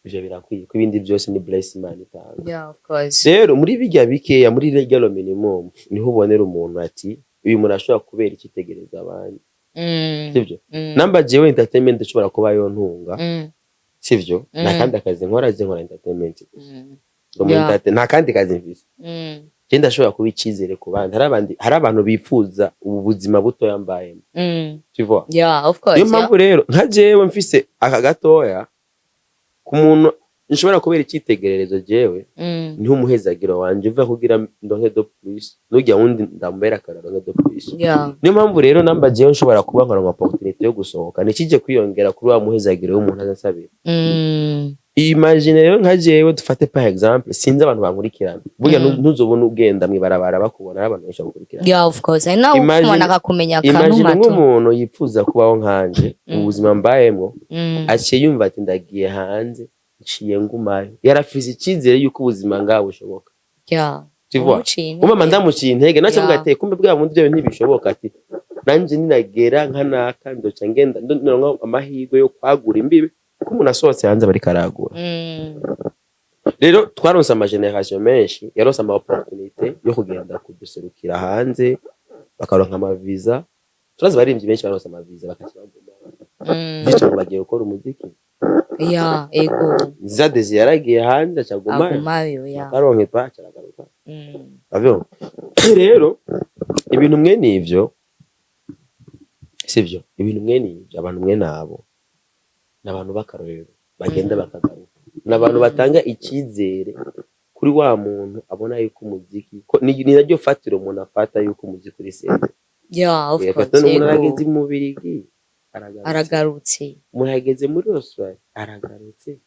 A: ivyo birakwiye ko ibindi byose ni bless Imana itanga.
B: Yeah, of course.
A: Rero muri bijya bikeya, muri rya le minimum, niho ubonera umuntu ati uyu muntu ashobora kubera icyitegererezo abandi. Sivyo? Namba jewe entertainment ishobora kuba yontunga, sivyo? Nta kandi akazi nkora, je nkora entertainment gusa. Ngo muri nta kandi kazi mfise. Je ndashobora kuba icizere ku bandi. Hari abantu bifuza ubu buzima butoya mbayemo. Tu vois?
B: Yeah, of course.
A: Niyo mpamvu rero nka jewe mfise aka gatoya ku muntu nshobora kubera icyitegererezo jewe, niho umuhezagiro wanje uva kugira ndonke de plus, nujya wundi ndamubera akararo de plus. Niyo mpamvu rero namba jewe nshobora kuba nkora opportunité yo gusohoka nikije kwiyongera kuri wa muhezagiro w'umuntu azasabira. Imagine rero nka jewe, dufate par exemple, sinzi abantu bankurikirana burya. Ntuzobona ugenda mw'ibarabara bakubona, ari abantu benshi bagukurikirana.
B: Yeah, of course. Hari nawe ukubona akakumenya
A: Imagine
B: akanuma tu.
A: nk'umuntu yifuza kubaho nkanje, ubuzima mbayemwo, aciye yumva ati ndagiye hanze nciye ngumayo, yarafise icyizere yuko ubuzima ngaho bushoboka. Tu vois?
B: Umuciye intege.
A: Umama ndamuciye intege naco avuga ati kumbe bwa bundi byo ntibishoboka, ati nanje ninagera nka naka ndoca ngenda ndonka amahirwe yo kwagura imbibe, kuko umuntu asohotse hanze bariko aragura. Rero twaronse ama generation menshi yaronse ama opportunité yo kugenda kuduserukira hanze, bakaronka ama visa. Turazi abaririmbyi benshi baronse ama visa bakaca baguma, bityo ngo bagiye gukora umuziki.
B: Yeah, ego.
A: Nziza Desi yaragiye hanze aca agumayo.
B: Agumayo, yeah.
A: Akaronka ipa aca aragaruka. Avyo rero ibintu mwene ivyo, sivyo? Ibintu mwene ivyo, abantu mwene abo ni abantu b'akarorero. Bagenda bakagaruka, ni abantu batanga icyizere kuri wa muntu abona yuko umuziki ko ni naryo fatiro umuntu afata yuko umuziki uri sérieux.
B: Yeah, of course.
A: Fata n'umuntu arageze mu Bubirigi, aragarutse.
B: Aragarutse.
A: Umuntu yageze muri Australia, aragarutse.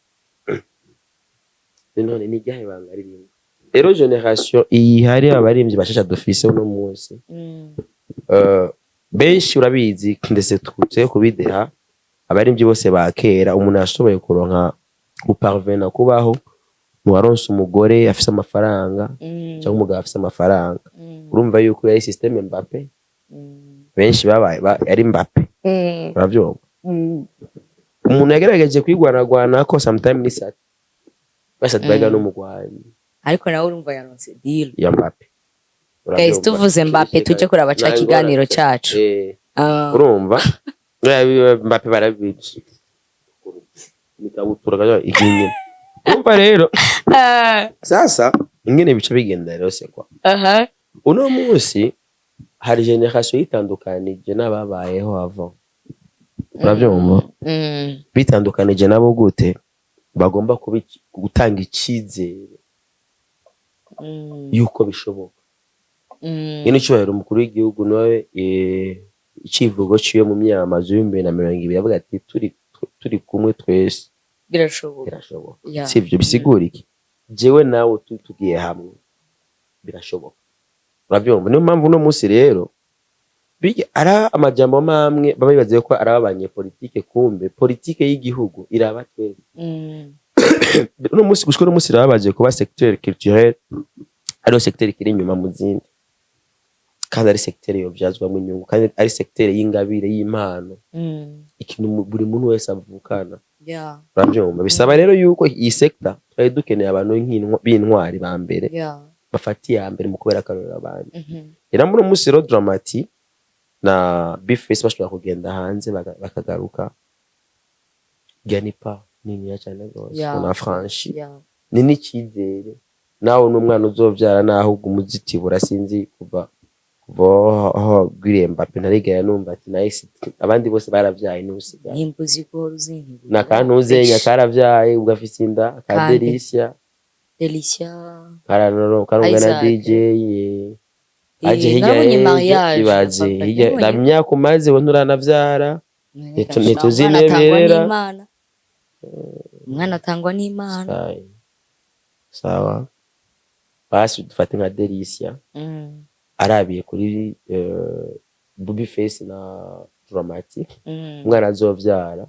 A: None ni iryahe banga ririmo? Rero génération iyi, hari abaririmbyi bashasha dufise uno munsi, benshi urabizi, ndetse twe kubideha abaririmbyi bose ba kera, umuntu yashoboye kuronka guparvena kubaho waronse umugore afise amafaranga cyangwa umugabo afise amafaranga. Urumva yuko yari système Mbappe. Benshi babaye yari Mbappe. Uravyumva? Umuntu yagerageje kwigwanagwana ko sometime ni sat basat baga n'umugwanyi.
B: Ariko nawe urumva yaronse deal.
A: Ya Mbappe.
B: Guys, tuvuze Mbappe, tuje kuraba ca kiganiro cacu. Ah.
A: Urumva Mbappe barabizi nikabutura kaja ikinyene. Urumva rero, sasa ingene bica bigenda rero, c'est quoi? Uno munsi hari génération yitandukanije n'ababayeho avant, uravyumva? Bitandukanije nabo gute? Bagomba gutanga icyizere yuko bishoboka. Nyine icyubahiro umukuru w'igihugu nawe, icivugo ciwe mu myamazo y'2020 avuga ati turi kumwe twese
B: Birashoboka.
A: Birashoboka. Sivyo? Bisigura iki? Jewe nawe tugiye hamwe birashoboka, uravyumva? Niyo mpamvu uno munsi rero bijya ari amajambo mamwe baba bibaza ko ari abanyepolitike, kumbe politike y'igihugu iraba twese. Uno munsi, gushika uno munsi, irababaje kuba secteur culturel ariyo secteur ikiri inyuma mu zindi, kandi ari secteur yovyazwamwo inyungu, kandi ari secteur y'ingabire, y'impano, ikintu buri muntu wese avukana. Uravyumva? Bisaba rero yuko iyi secteur twari dukeneye abantu b'intwari ba mbere bafata iya mbere mu kubera akarorero abandi. Rero muri uno munsi rero, Dramati na Bface bashobora kugenda hanze bakagaruka, ganipa niniya cyane rwose. Na franchi ni n'icyizere nawe n'umwana uzovyara, naho uguma uzitibura. Sinzi kuva aho wagwiriye Mbappe, ntarigera numva ati nahise abandi bose baravyaye n'usigaye.
B: Nimba uzi ko uhora uzinkibuza.
A: Nakantuzenya karavyaye, ubwo afise inda ka.
B: Kandi.
A: Delicia.
B: Delicia.
A: Karunga na
B: Isaac.
A: DJ aje hirya
B: Nabonye
A: y'ejo,
B: mariage.
A: ibaze
B: Papa,
A: hirya
B: nabonye.
A: Na myaka umaze we nturanavyara.
B: None
A: Ntituzi
B: umwana atangwa
A: neberera.
B: n'Imana. Umwana atangwa n'Imana.
A: Sawa. Sawa, basi dufate nka Delicia arabiye kuri Bobby Face na Dramati, umwana azovyara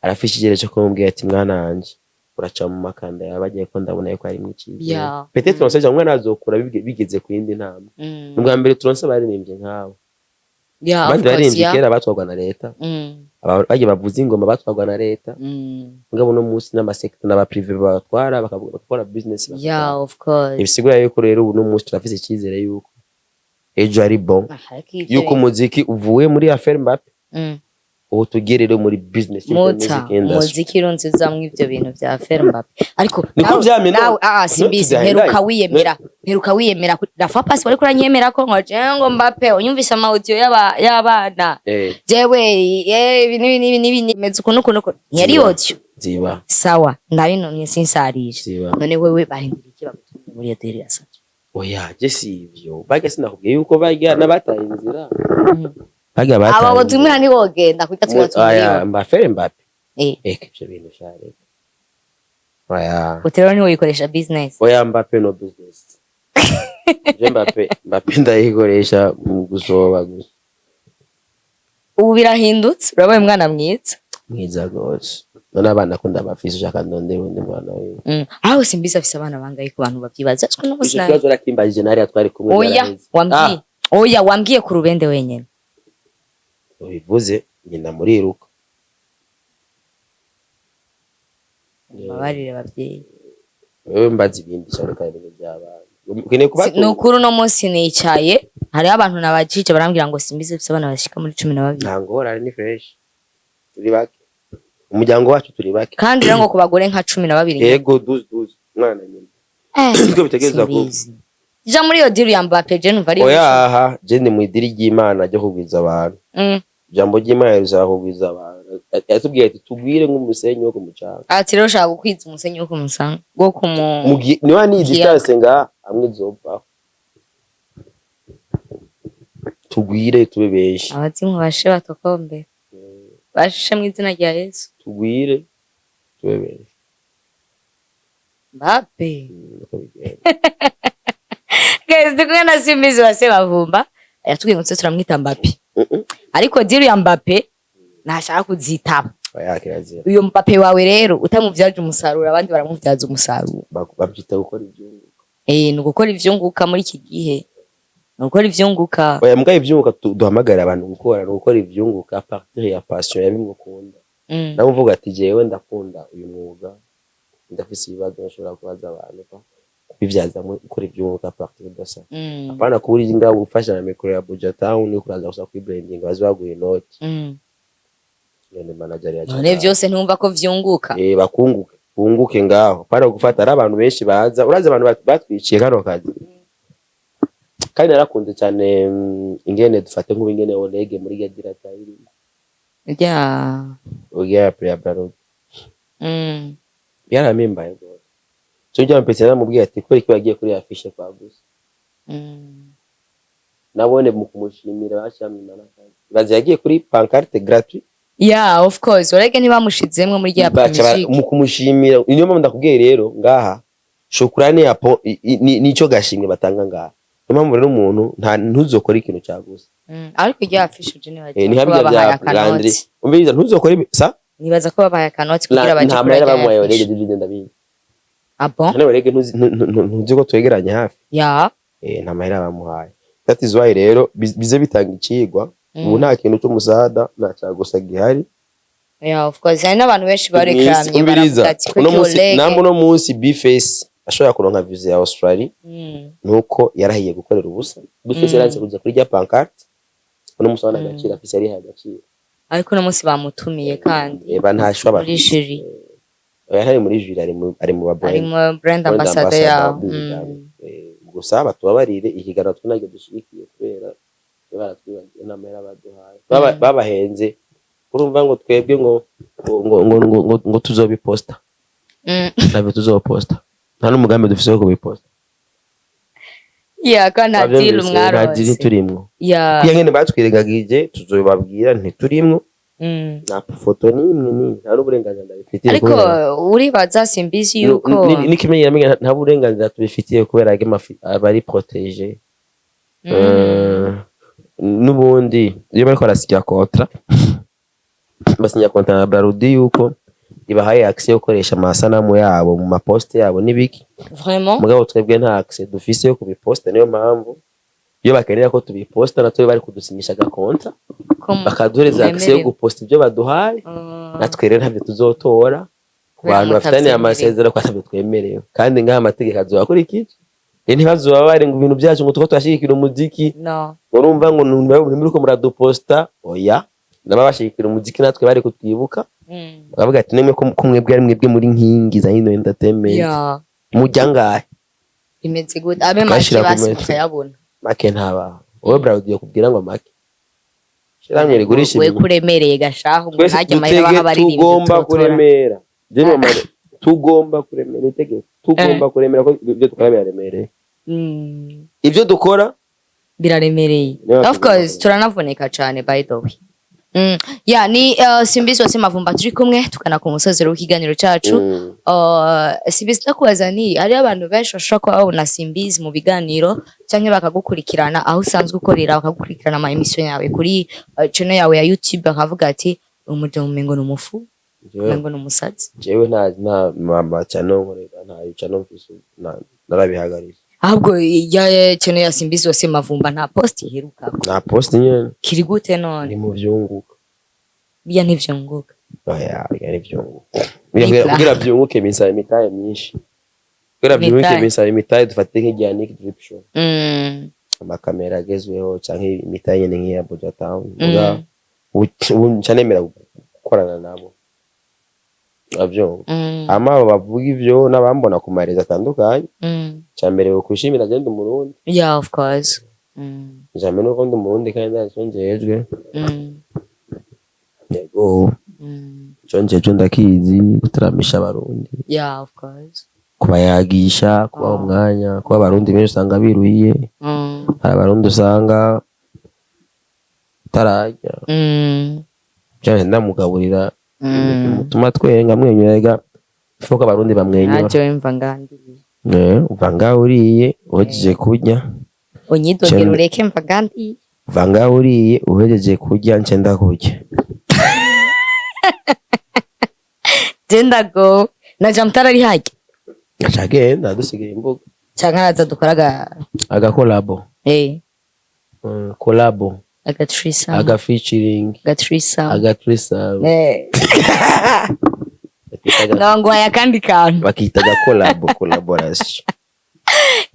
A: arafishe ikigero cyo kumubwira ati: "Mwana wanje, uraca mu makanda yawe agiye ko ndabona yuko harimo icyizere." Peut-être on sait, umwana azokura bigeze ku yindi ntambwe. Ni ubwa mbere turonse abaririmbyi nk'abo.
B: Yeah, of
A: Abandi
B: course,
A: baririmbyi kera batwarwa na leta. Bagiye bavuza ingoma batwarwa na leta. Mugabo uno munsi n'amasekta n'aba privé babatwara, bagakora business, bakagura.
B: Yeah, of course.
A: Ibisigura yuko rero ubu no munsi turafise icyizere yuko ejo ari bon,
B: Ah, ariko ivyo
A: yuko umuziki uvuye muri affaire Mbappe, ubu tugiye rero muri business y'uko
B: muta
A: music industry.
B: Umuziki urunzizamwo ivyo bintu vya affaire Mbappe, ariko
A: Niko vyamye,
B: nawe simbizi.
A: tuzahendaye.
B: Mperuka wiyemera la fois passée wariko uranyemera ko ngo jewe ngo Mbappe unyumvise ama audio y'abana, jewe ibi n'ibi n'ibi n'ibi meze ukuntu ukuntu ukuntu ntiyari
A: Ziba.
B: audio.
A: Ziba.
B: Sawa, ndabinumye sinsarije.
A: Ziba.
B: None wewe barindira iki bagutumye muri iyo deal yasabye?
A: Oya, je si ivyo barya, sinakubwiye yuko barya n'abataye inzira, barya bataye
B: Aba
A: inzira.
B: botumwe ntiwogenda kuita
A: Oya,
B: tubatumiriwe.
A: Mbappe Mbappe, eka ivyo bintu shareka, oya.
B: Utero ntiwoyikoresha business.
A: Oya, Mbappe no business. Je Mbappe, Mbappe ndayikoresha mu gusoba gusa.
B: Ubu birahindutse, urabaye umwana mwiza.
A: Mwiza gose. None abana ko ndabafise, ushaka ndondere undi mwana wiwe?
B: Aho simbizi afise abana bangahe ku bantu bavyibaza, ariko no
A: Ico kibazo urakimbajije nariya twari kumwe.
B: Oya.
A: Byaraheze.
B: Wambwiye, oya, wambwiye ku rubende wenyene.
A: Ubivuze nyina muriruka.
B: Babarire abavyeyi.
A: Wewe mbaza ibindi cyane kandi ibintu by'abana ukeneye kubatunga.
B: Ni ukuri uno munsi nicaye hariho abantu nabajije barambwira ngo simbizi afise abana bashika muri 12.
A: Nta ngorane, ni fresh, turi bake, umuryango wacu turi bake.
B: Kandi rero ngo ku bagore nka 12 nyene.
A: Yego, 12 12 mwana nyina. Niko bitegerezwa kuba.
B: Simbizi. Ja muri iyo deal ya Mbappe, je numva ari
A: Oya, aha je ndi mu idiri ry'Imana ryo kugwiza abantu. Ijambo ry'Imana rizaba kugwiza abantu. Yatubwiye ati tugwire nk'umusenyi wo ku mucanga.
B: Ati rero ushaka gukwiza umusenyi wo ku musanga wo ku mu
A: Niba ni
B: kiyaga.
A: distance nga hamwe izopfa, tugwire tube benshi.
B: Abazimu bashe batokombe, bashe mu izina rya Yesu.
A: Tugwire tube benshi.
B: Mbappe.
A: Niko bigenda.
B: Guys, ndi kumwe na Simbizi wa Semavumba, yatubwiye ngo tuze turamwita Mbappe. Ariko deal ya Mbappe ntashaka kuzitaba.
A: Oya, kirazira.
B: Uyo Mbappe wawe rero utamuvyaje umusaruro, abandi baramuvyaza umusaruro.
A: Babyita gukora ibyunguka.
B: Eh, ni ugukora ivyunguka muri iki gihe, ni ugukora ivyunguka.
A: Oya, mbwa ivyunguka duhamagarira abantu gukora ni ugukora ivyunguka à partir ya passion ya bimwe ukunda. Nawe uvuga ati jewe ndakunda uyu mwuga, ndafise ibibazo nshobora kubaza abantu, pa kubivyazamwo gukora ivyunguka à partir de ça. Apana kuba uri ngaho ufasha na mikoro ya Buja Town, uriko uraza gusa kuri branding, baze baguha inoti. None manager ya
B: None vyose ntumva ko vyunguka?
A: Eh, bakunguke, bunguke ngaho, apana gufata. Ari abantu benshi baza, urazi abantu batwiciye kano kazi. Kandi narakunze cyane ingene dufate nk'ubu ingene Olege muri Gadira Tayiri Oge ya Brarod byaramimbaye rwose. Cyo njya mpetse namubwiye ati kubera iki bagiye kuri affiche kwa gusa? Nabone mu kumushimira bashyamwe bazi yagiye kuri pancarte gratuit.
B: Yeah, of course, Olege ntibamushizemwo muri rya
A: Baca
B: music.
A: Mu kumushimira, niyo mpamvu ndakubwiye rero ngaha shukurani ya po nico gashimwe batanga ngaha. Niyo mpamvu rero umuntu nta ntuzokora ikintu cyagusa.
B: Ariko rya affiche uje nibaza
A: Ni
B: ko
A: habya
B: babahaye
A: bya Landry.
B: akanoti.
A: Umviriza, ntuzokora ibi sa.
B: Nibaza ko babahaye akanoti kugira baje
A: Nta
B: kuri
A: mahera
B: rya
A: bamuhaye Olege.
B: affiche.
A: Divide ndabizi.
B: Ah bon?
A: None Olege ntuzi ko twegeranye hafi?
B: Ya.
A: Eh, nta mahera bamuhaye. That is why rero bize bitanga icigwa. Ubu nta kintu cy'umusada, nta cyagusa gihari.
B: Yeah, of course, hari n'abantu benshi bareklamye
A: Umviriza,
B: baravuga ati
A: uno
B: kuki
A: munsi
B: Olege
A: namba uno munsi Bface ashobora kuronka visa ya Australia, nuko yarahiye gukorera ubusa. Bface yaranze kuja kuri rya pancarte. Uno munsi abona agaciro afise, yarihaye agaciro.
B: Ariko uno munsi bamutumiye kandi
A: Eba ntashobora
B: muri jury.
A: Oya, ntari muri jury, ari mu ba
B: Ari
A: brand
B: mu brand
A: brand
B: ambassador
A: ambassador
B: yawo.
A: bw'ihiganwa. Gusa batubabarire, ihiganwa twe ntabwo dushigikiye kubera baratwibagiye, nta mahera baduhaye. Babahenze, urumva ngo twebwe ngo tuzobiposta. Ntabwo tuzoposta, nta n'umugambi dufise wo kubiposta.
B: Yeah, ko nta deal
A: Wavyumvise? Nta deal
B: mwaronse.
A: turimwo. Kuya ngene batwirengagije, tuzobabwira ntiturimwo. Nta foto n'imwe n'imwe, nta n'uburenganzira ndabifitiye
B: Ariko
A: kubera
B: uribaza Simbizi yuko
A: n'ikimenyamenya nta burenganzira tubifitiye kubera aba ari protégé. N'ubundi iyo bariko barasinya contrat, basinya contrat na Brarudi yuko ibahaye accès yo gukoresha amasanamu yabo mu maposte yabo n'ibiki.
B: Vraiment?
A: Mugabo twebwe nta accès dufise yo kubiposta. Niyo mpamvu iyo bakenera ko tubiposta, natwe bari kudusinyisha agakontra
B: Ko
A: bakaduhereza accès yo
B: mwemerewe.
A: guposta ibyo baduhaye. Natwe rero ntabyo tuzotora ku
B: Kubera
A: bantu bafitaniye
B: mutavyemerewe.
A: amasezerano, ko atabyo twemerewe. Kandi ngaha amategeko azoba akurikije. Rero ntibazoba bari ngo ibintu byacu ngo tuko turashyigikira umuziki.
B: No.
A: Urumva ngo ntimuriko muraduposta. Oya, naba bashigikira umuziki natwe bari kutwibuka, bakavuga ati nimwe ko mwebwe ari mwebwe muri nkingi za hino entertainment, mujya ngahe?
B: Bimeze gute abe make?
A: Tukayashira ku
B: Basi
A: meza.
B: mukayabona.
A: Make ntaba wowe Brarudi kubwira ngo make shirahamwe rigurisha
B: We
A: ibintu.
B: Kuremereye gashaho ngo
A: Twese
B: ntajya amahera baha
A: dutege
B: abaririmbyi
A: tugomba
B: tutora.
A: kuremera. Je nomare tugomba kuremera itegeko, tugomba kuremera ko ibyo dukora biraremereye. Ibyo dukora
B: Biraremereye.
A: Niyo
B: Of
A: tugomba
B: course,
A: kuremera.
B: turanavunika cane by the way. Yeah, ni Simbizi wa Semavumba turi kumwe, tukana ku musozi w'ikiganiro cacu. Simbizi, ndakubaza ni hariho abantu benshi bashobora kuba babona Simbizi mu biganiro canke bakagukurikirana aho usanzwe ukorera, bakagukurikirana ama émission yawe kuri channel yawe ya YouTube, bakavuga ati umuja umengo ni umufu, umengo ni umusazi.
A: Jewe nta mama channel nkorera, nta channel mfise, narabihagaritse.
B: Ahubwo ya channel ya Simbizi wa Semavumba nta post iheruka.
A: Nta post nyene.
B: Kiri gute none?
A: Ni mu vyunguka.
B: Biya ntivyunguka.
A: Oya, oya, ntivyunguka.
B: Ni
A: Kugira vyunguke bisaba imitahe myinshi. Kugira vyunguke
B: Imitahe.
A: bisaba imitahe. Dufate nk'irya Nick Drip Show, amakamera agezweho canke imitahe nyene nk'iya Buja Town. Muga ubu nca nemera gukorana nabo, uravyumva? Hama abo bavuga ivyo n'abambona ku marezo atandukanye, ca mbere bokwishimira je ndi Umurundi.
B: Yeah, of course.
A: Ica mbere nuko ndi Umurundi kandi ndazi ico njejwe. Yego. Ico njeje ndakizi, gutaramisha Abarundi,
B: Yeah, of course.
A: kubayagisha, kubaha umwanya, kuba Abarundi benshi usanga biruhiye. Hari Abarundi usanga utararya, cyane ndamugaburira, mutuma twenga, mwenyura. Ega ifuko Abarundi bamwenyura.
B: Naje mva ngandiye.
A: Uva ngaho uriye, uhejeje kurya.
B: Unyidogera. Ureke, mva ngandiye.
A: Uva ngaho uriye, uhejeje kurya, nce ndakurya.
B: Je ndago na Jamtara ari harya.
A: Aca agenda dusigaye imbuga.
B: Canke araza dukoraga.
A: Agakolabo. Collabo.
B: Aga threesome.
A: Aga featuring.
B: Aga threesome.
A: Aga threesome.
B: Ngwa akandi kantu.
A: Bakita agakolabo, collaboration.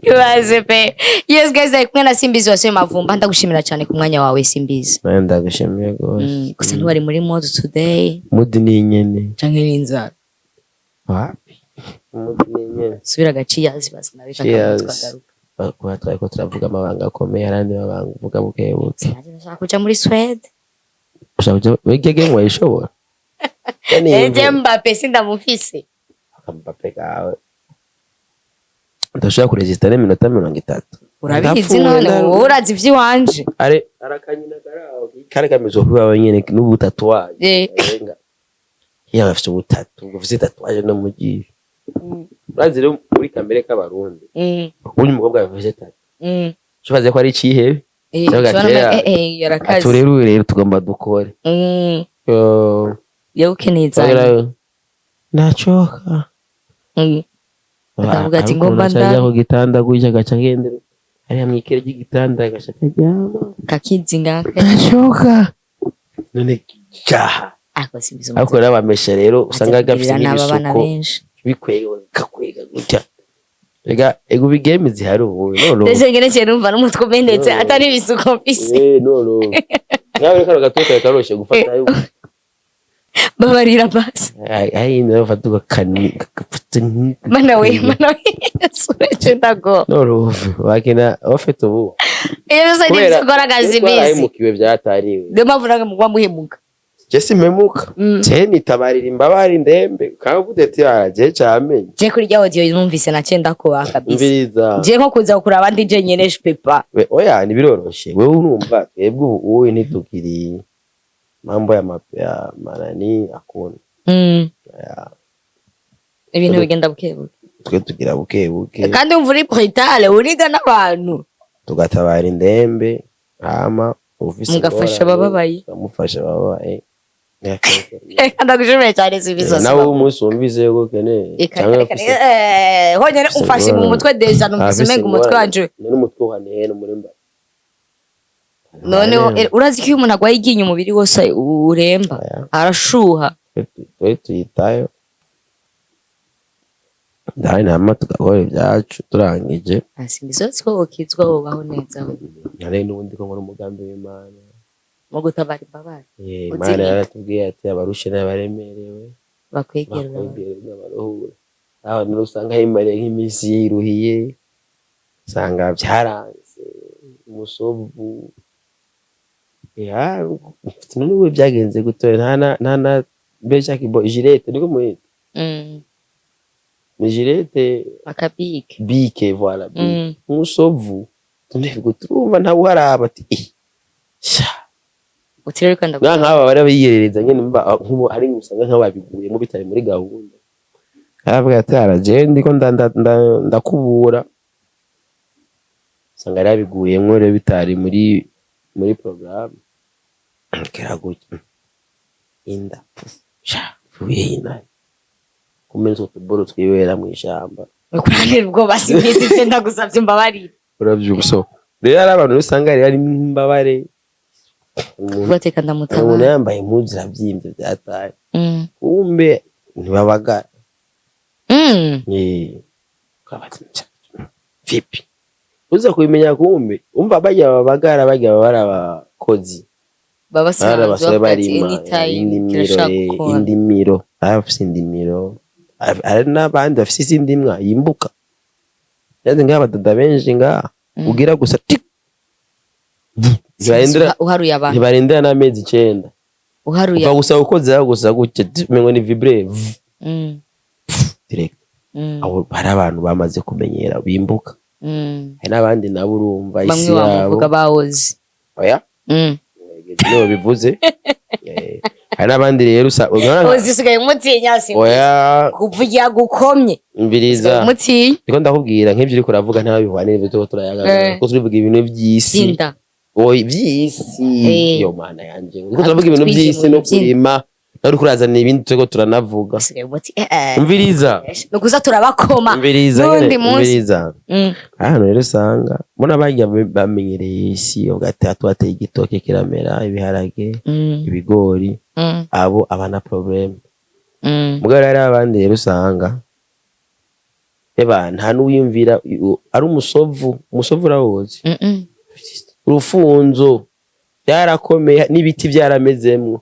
B: Ibaze pe. Yes guys, ari kumwe na Simbizi wasuye Mavumba. Ndagushimira cyane ku mwanya wawe, Simbizi.
A: Nawe ndagushimiye rwose.
B: Gusa ntiwari muri mood today.
A: Mood ni nyene.
B: Canke n'inzara?
A: Wapi, mood ni nyene.
B: Subira aga cheers basi nawe.
A: Cheers.
B: Twagaruka.
A: Kuba twariko turavuga amabanga akomeye, arandi mabanga uvuga buke buke.
B: Sinari ndashaka kuja muri Swede.
A: Ushaka kuja wige game, wayishobora? Yani
B: Eje Mbappe sindamufise.
A: Mbappe kawe ndashobora kuresista n'iminota 30.
B: Urabizi.
A: Ndapfuye,
B: None wowe urazi ivy'iwanje.
A: Are arakanyina karaho kare kameze kuba wenyene n'ubu tatouage. Arenga iyo bafite ubutatu, bufite tatouage no mu jisho. Urazi rero muri kamere k'Abarundi, ubundi umukobwa yavuze tattoo, ubaze ko ari icihebe. Cyangwa gatera.
B: Yarakaze.
A: Ati rero ubu rero tugomba dukore. Yo,
B: Yewe ukeneye izanyu.
A: Nachoka.
B: Akavuga ati,
A: Ariko
B: ngomba
A: ukuntu aca ajya ku gitanda gutya, agaca agendera hariya mw'ikere ry'igitanda, agaca akaryama.
B: Kakizinga.
A: Nachoka none cyaha.
B: Ariko Simbizi
A: Ariko rero abamesha rero usanga gafite
B: nabi abana
A: nk'ibisuko
B: benshi.
A: Bikwega, kakwega gutya. Rega ego bigeme zihari ubu none.
B: Ndetse ngene cyane numva n'umutwe umenetse.
A: No.
B: Atari ibisuko mfise.
A: None nawe reka gatoya karoshe gufata.
B: Babarira basi.
A: Ayi nayo fata ugakani gafata.
B: Mana we, mana we, sura ndago.
A: None bakina bafite ubu.
B: Iyo byose ni
A: Kubera
B: ibyo ukora, Simbizi.
A: twarahemukiwe byatariwe.
B: Niyo mpamvu nawe mugwa muhemuka.
A: Je simpemuka. Je nitabarira imbabare indembe kandi uvuze ati je camenye.
B: Je kuri rya audio numvise naciye ndakubaha kabisa.
A: Umviriza.
B: Je nko kuza kuraba abandi je nyene je peux pas.
A: Oya, ntibiroroshe. Wewe urumva twebwe ubu uwe ntitukiri mambo ya manani akunda. Ya,
B: Ibintu bigenda buke buke.
A: Twe tugira buke buke.
B: Kandi umva uri brutal, uriga n'abantu.
A: Tugatabara indembe, hama ufise
B: Mugafasha
A: ingorane,
B: abababaye.
A: tukamufasha abababaye.
B: Ndagushimiye cyane, Simbizi.
A: Nawe umunsi wumvise yuko ukeneye cyangwa
B: Honyine
A: ufise
B: umfashe mu
A: ingorane.
B: mutwe déjà, numvise
A: Afise
B: umenga umutwe
A: ingorane.
B: wanje.
A: Ni n'umutwe uhaniye no muri mba.
B: None urazi ko iyo umuntu agwaye iryinyo umubiri wose uremba?
A: Oya.
B: Arashuha.
A: Twe tuyitayo ndani, hama tugakora ibyacu turangije.
B: Simbizi ko wokizwa wobaho neza we.
A: Nari n'ubundi ko nkora umugambi w'Imana.
B: Mu gutabara imbabare.
A: Imana
B: Uzinika.
A: yaratubwiye ati abarushe n'abaremerewe
B: bakwegera.
A: Bakwegere n'abaruhura. Aho rero usanga himariye nk'iminsi yiruhiye, usanga byaranze umusovu. Ya, none we byagenze gute? Nta na mbe kibo Gillette niko muyita. Ni Gillette.
B: Akabike.
A: Bike, voilà, bike. Umusovu tunebwo turumva ntawe uharaba ati eh sha.
B: Utirere kandi.
A: Nka nk'aba bari biyerereza nyene mba nk'ubu hari usanga nk'ababiguyemo bitari muri gahunda, aravuga ati araje ndiko ndakubura, usanga yari yabiguyemo rero bitari muri programme. Kera gutya inda puf, sha vuye ina kumeza utuboro twibera mu ishamba.
B: Kurantera ubwoba, Simbizi, ibyo ndagusabye imbabarire.
A: Uravyumva? So rero hari abantu usanga rero ari imbabare, umuntu
B: Ugateka
A: umuntu
B: ndamutabara.
A: yambaye impuzu ziravyimbye vyataye, kumbe ntibabagara. Ukabaza, vipi uza kubimenya? Kumbe umva barya babagara, barya baba ari abakozi.
B: Baba
A: bari
B: basanzwe
A: abasore
B: bavuga ati
A: barima
B: anytime
A: indimiro.
B: Kirashaka gukora.
A: Indimiro, bafise indimiro. Hari n'abandi bafise izindi mbwa yimbuka yanze ngaha, abadada benshi ngaha. Ugira gusa tik, ntibarindira.
B: Uharuye abantu.
A: Ntibarindira n'amezi 9.
B: Uharuye.
A: Uva gusa ukozeho gusa gutya, umengo ni vibre v, direct. Aho hari abantu bamaze kumenyera bimbuka. Hari n'abandi nabo urumva
B: Bamwe
A: isi yabo.
B: Bamuvuga bawozi.
A: Oya, niyo bivuze. Hari n'abandi rero
B: Ozi usigaye umutinya si?
A: Oya.
B: Kuvugira gukomye.
A: Umviriza.
B: Umutinya.
A: Ndiko ndakubwira nk'ivyo uriko uravuga ntaho bihwanye n'ivyo turiko turayaga, kuko turivuga ibintu vy'isi.
B: Sinda.
A: Oya, vy'isi. Yo mana yanje, uriko turavuga ibintu
B: Twinjiye
A: vy'isi
B: mu
A: no
B: bintu vy'inda.
A: kurima, nawe uriko urazana ibindi turiko turanavuga.
B: Usigaye umuti
A: Umviriza.
B: Nukuza turabakoma
A: Umviriza
B: n'undi
A: nyene,
B: munsi.
A: umviriza. Hano rero usanga mbona barya bamenyereye isi, ugatatu bateye igitoke kiramera, ibiharage, ibigori, abo abana problème. Mugabo rero abandi rero usanga eba nta n'uwiyumvira ari umusovu. Umusovu urawuzi?
B: Mm.
A: Urufunzo byarakomeye n'ibiti byaramezemwo,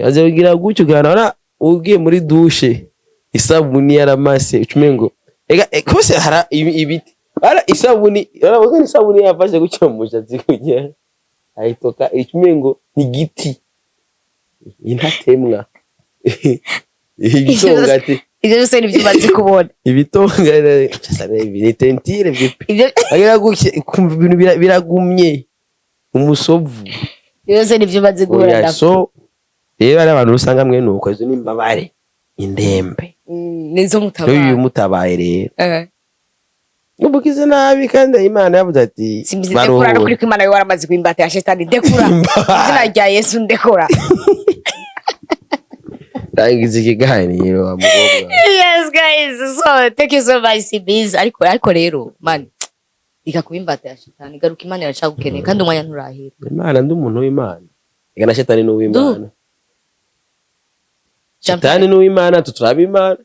A: aze kugira gutyo ugahana ugiye muri douche, isabuni yaramase, ucumengo ega kose hara ibiti ara isabuni, urabona isabuni yafashe gutyo mu mushatsi kugira ayitoka, ucumengo ni igiti intatemwa ibitongati.
B: Ivyo byose nivyo umaze kubona.
A: Ibitonga ni tentire vipi?
B: Ivyo
A: agira gutya kumva ibintu biragumye umusovu.
B: Ivyo byose nivyo umaze guhura
A: Oya,
B: navyo.
A: so rero hari abantu usanga mwe nuko izo ni imbabare, indembe.
B: Nizo
A: Rero
B: mutabara.
A: iyo umutabaye rero ubugize nabi, kandi Imana yavuze ati
B: Simbizi, ndekura.
A: baruhure.
B: Nukuri ko Imana yo waramaze kuimbata ya shetani, ndekura, izina rya Yesu, ndekura.
A: Rangiza ikiganiro wa mukobwa.
B: Yes guys, so thank you so much, Simbizi. Ariko rero man, reka kuba imbata ya shetani, garuka, Imana iracagukeneye kandi umwanya nturahera.
A: Imana, ndi umuntu w'Imana. Ega na shetani ni uw'Imana, shetani ni uw'Imana, tuturaba Imana.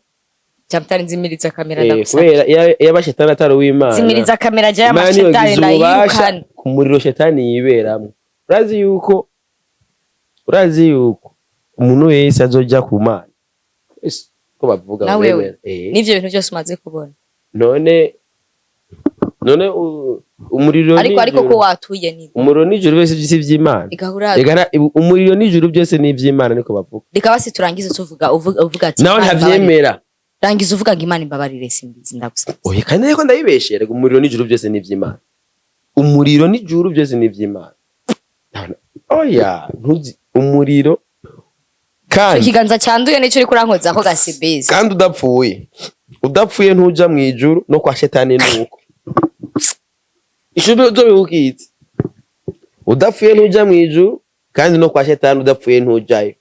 B: Jamtari, nzimiriza kamera. Ndagusabye.
A: Kubera iyo aba shetani atari uw'Imana,
B: Zimiriza kamera jya.
A: Imana
B: Amashetani
A: yogize ububasha
B: ndayirukana.
A: ku muriro shetani yiberamo. Urazi yuko umuntu wese azoja ku Mana. Wese, ko bavuga
B: Na wewe?
A: bemera.
B: N'ivyo bintu byose umaze kubona.
A: None umuriro
B: Ariko
A: n'ijuru-
B: ko watuye ni
A: Umuriro n'ijuru byose si ivy'Imana?
B: Igahura.
A: Ega umuriro n'ijuru byose ni ivy'Imana, niko bavuga.
B: Reka basi turangize tuvuga, uvuga ati
A: Nawe
B: Imana imbabarire.
A: ntavyemera.
B: Rangiza uvuga ngo Imana imbabarire, Simbizi, ndagusabye.
A: Oya, kandi ariko ndayibeshe. Rega umuriro n'ijuru byose ni ivy'Imana, umuriro n'ijuru byose ni ivy'Imana. Oya, ntuzi umuriro kandi
B: Ikiganza cyanduye nicyo uri kurankozako gasibizi.
A: Kandi udapfuye ntuja mu ijuru, no kwa shetani nuko ijuru uzobibukitse. Udapfuye ntuja mu ijuru, kandi no kwa shetani udapfuye ntujayo.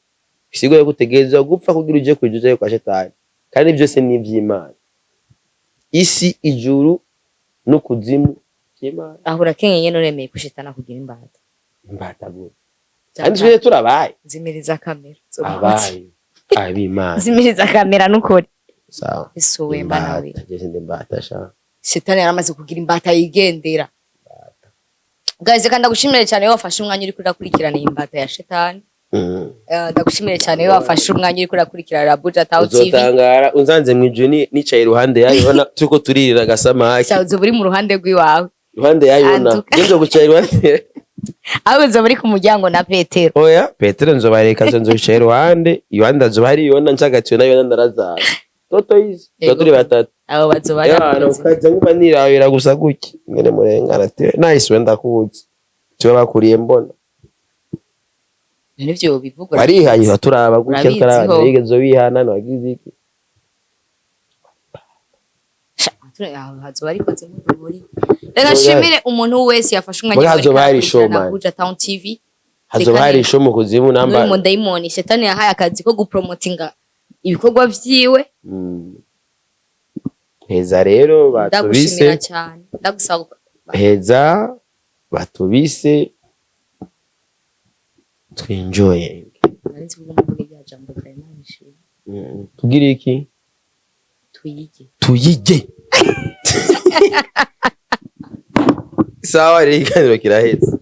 A: Bisigura ko utegerezwa gupfa kugira uje ku ijuru, ujayo kwa shetani, kandi byose ni ivy'Imana: isi, ijuru n'ukuzimu vy'Imana.
B: Aho urakenyeye nyene, uremeye ko shetani akugira imbata.
A: Imbata gute? Kandi twese turabaye.
B: Zimiriza kamera.
A: Abaye ab'Imana.
B: Zimiriza kamera nukuri.
A: Sawa.
B: Ese wemba nawe?
A: Imbata, je sindi imbata sha.
B: Shetani yaramaze kugira imbata yigendera. Guys, reka ndagushimire cyane iyo wafashe umwanya uri kurakurikirana iyi mbata ya shetani. Ndagushimire cyane iyo wafashe umwanya uri kurakurikirana Rabuja Town TV.
A: Uzotangara unsanze mu ijuru nicaye iruhande ya Yona, turiko turirira agasamaki.
B: Cyangwa uzoba uri mu ruhande rw'iwawe.
A: Iruhande ya Yona.
B: Antuka.
A: Nje kwicara iruhande.
B: Aho uzoba uri ku muryango na Petero.
A: Oya, Petero nzobareka, nzo nzoyicara iruhande azoba hari Yona, ncagatiwe na Yona na Lazaro, toto izi tuba turi batatu.
B: Abo bazoba ari
A: Yana
B: abakozi.
A: ukaja nkuba nirabira gusa gutya ngene murengana ati nahise wenda kuzi tuba bakuriye mbona.
B: Nivyo bivugwa.
A: Barihaye turaba gutya.
B: Urabizi
A: Tukaraba
B: ho.
A: ntibigeze bihana, ntibagize iki.
B: Sha, aho hazoba arikoze nk'uruburi. Reka nshimire umuntu wese yafashe umwanya
A: Muri hazoba hari
B: akurikirana
A: show, man.
B: Abuja Town TV.
A: Hazoba
B: Reka
A: hari show mu kuzimu namba.
B: N'uyu mudayimoni shetani yahaye akazi ko gupromotinga ibikorwa vyiwe.
A: Heza rero
B: Ndagushimira
A: batubise.
B: cyane, ndagusaba
A: Heza batubise, twinjoye.
B: Nari nzi ko ugomba kuvuga irya jambo rya Imana ishimwe.
A: Tugire iki?
B: Tuyige.
A: Tuyige. Sawa rero, ikiganiro kiraheze.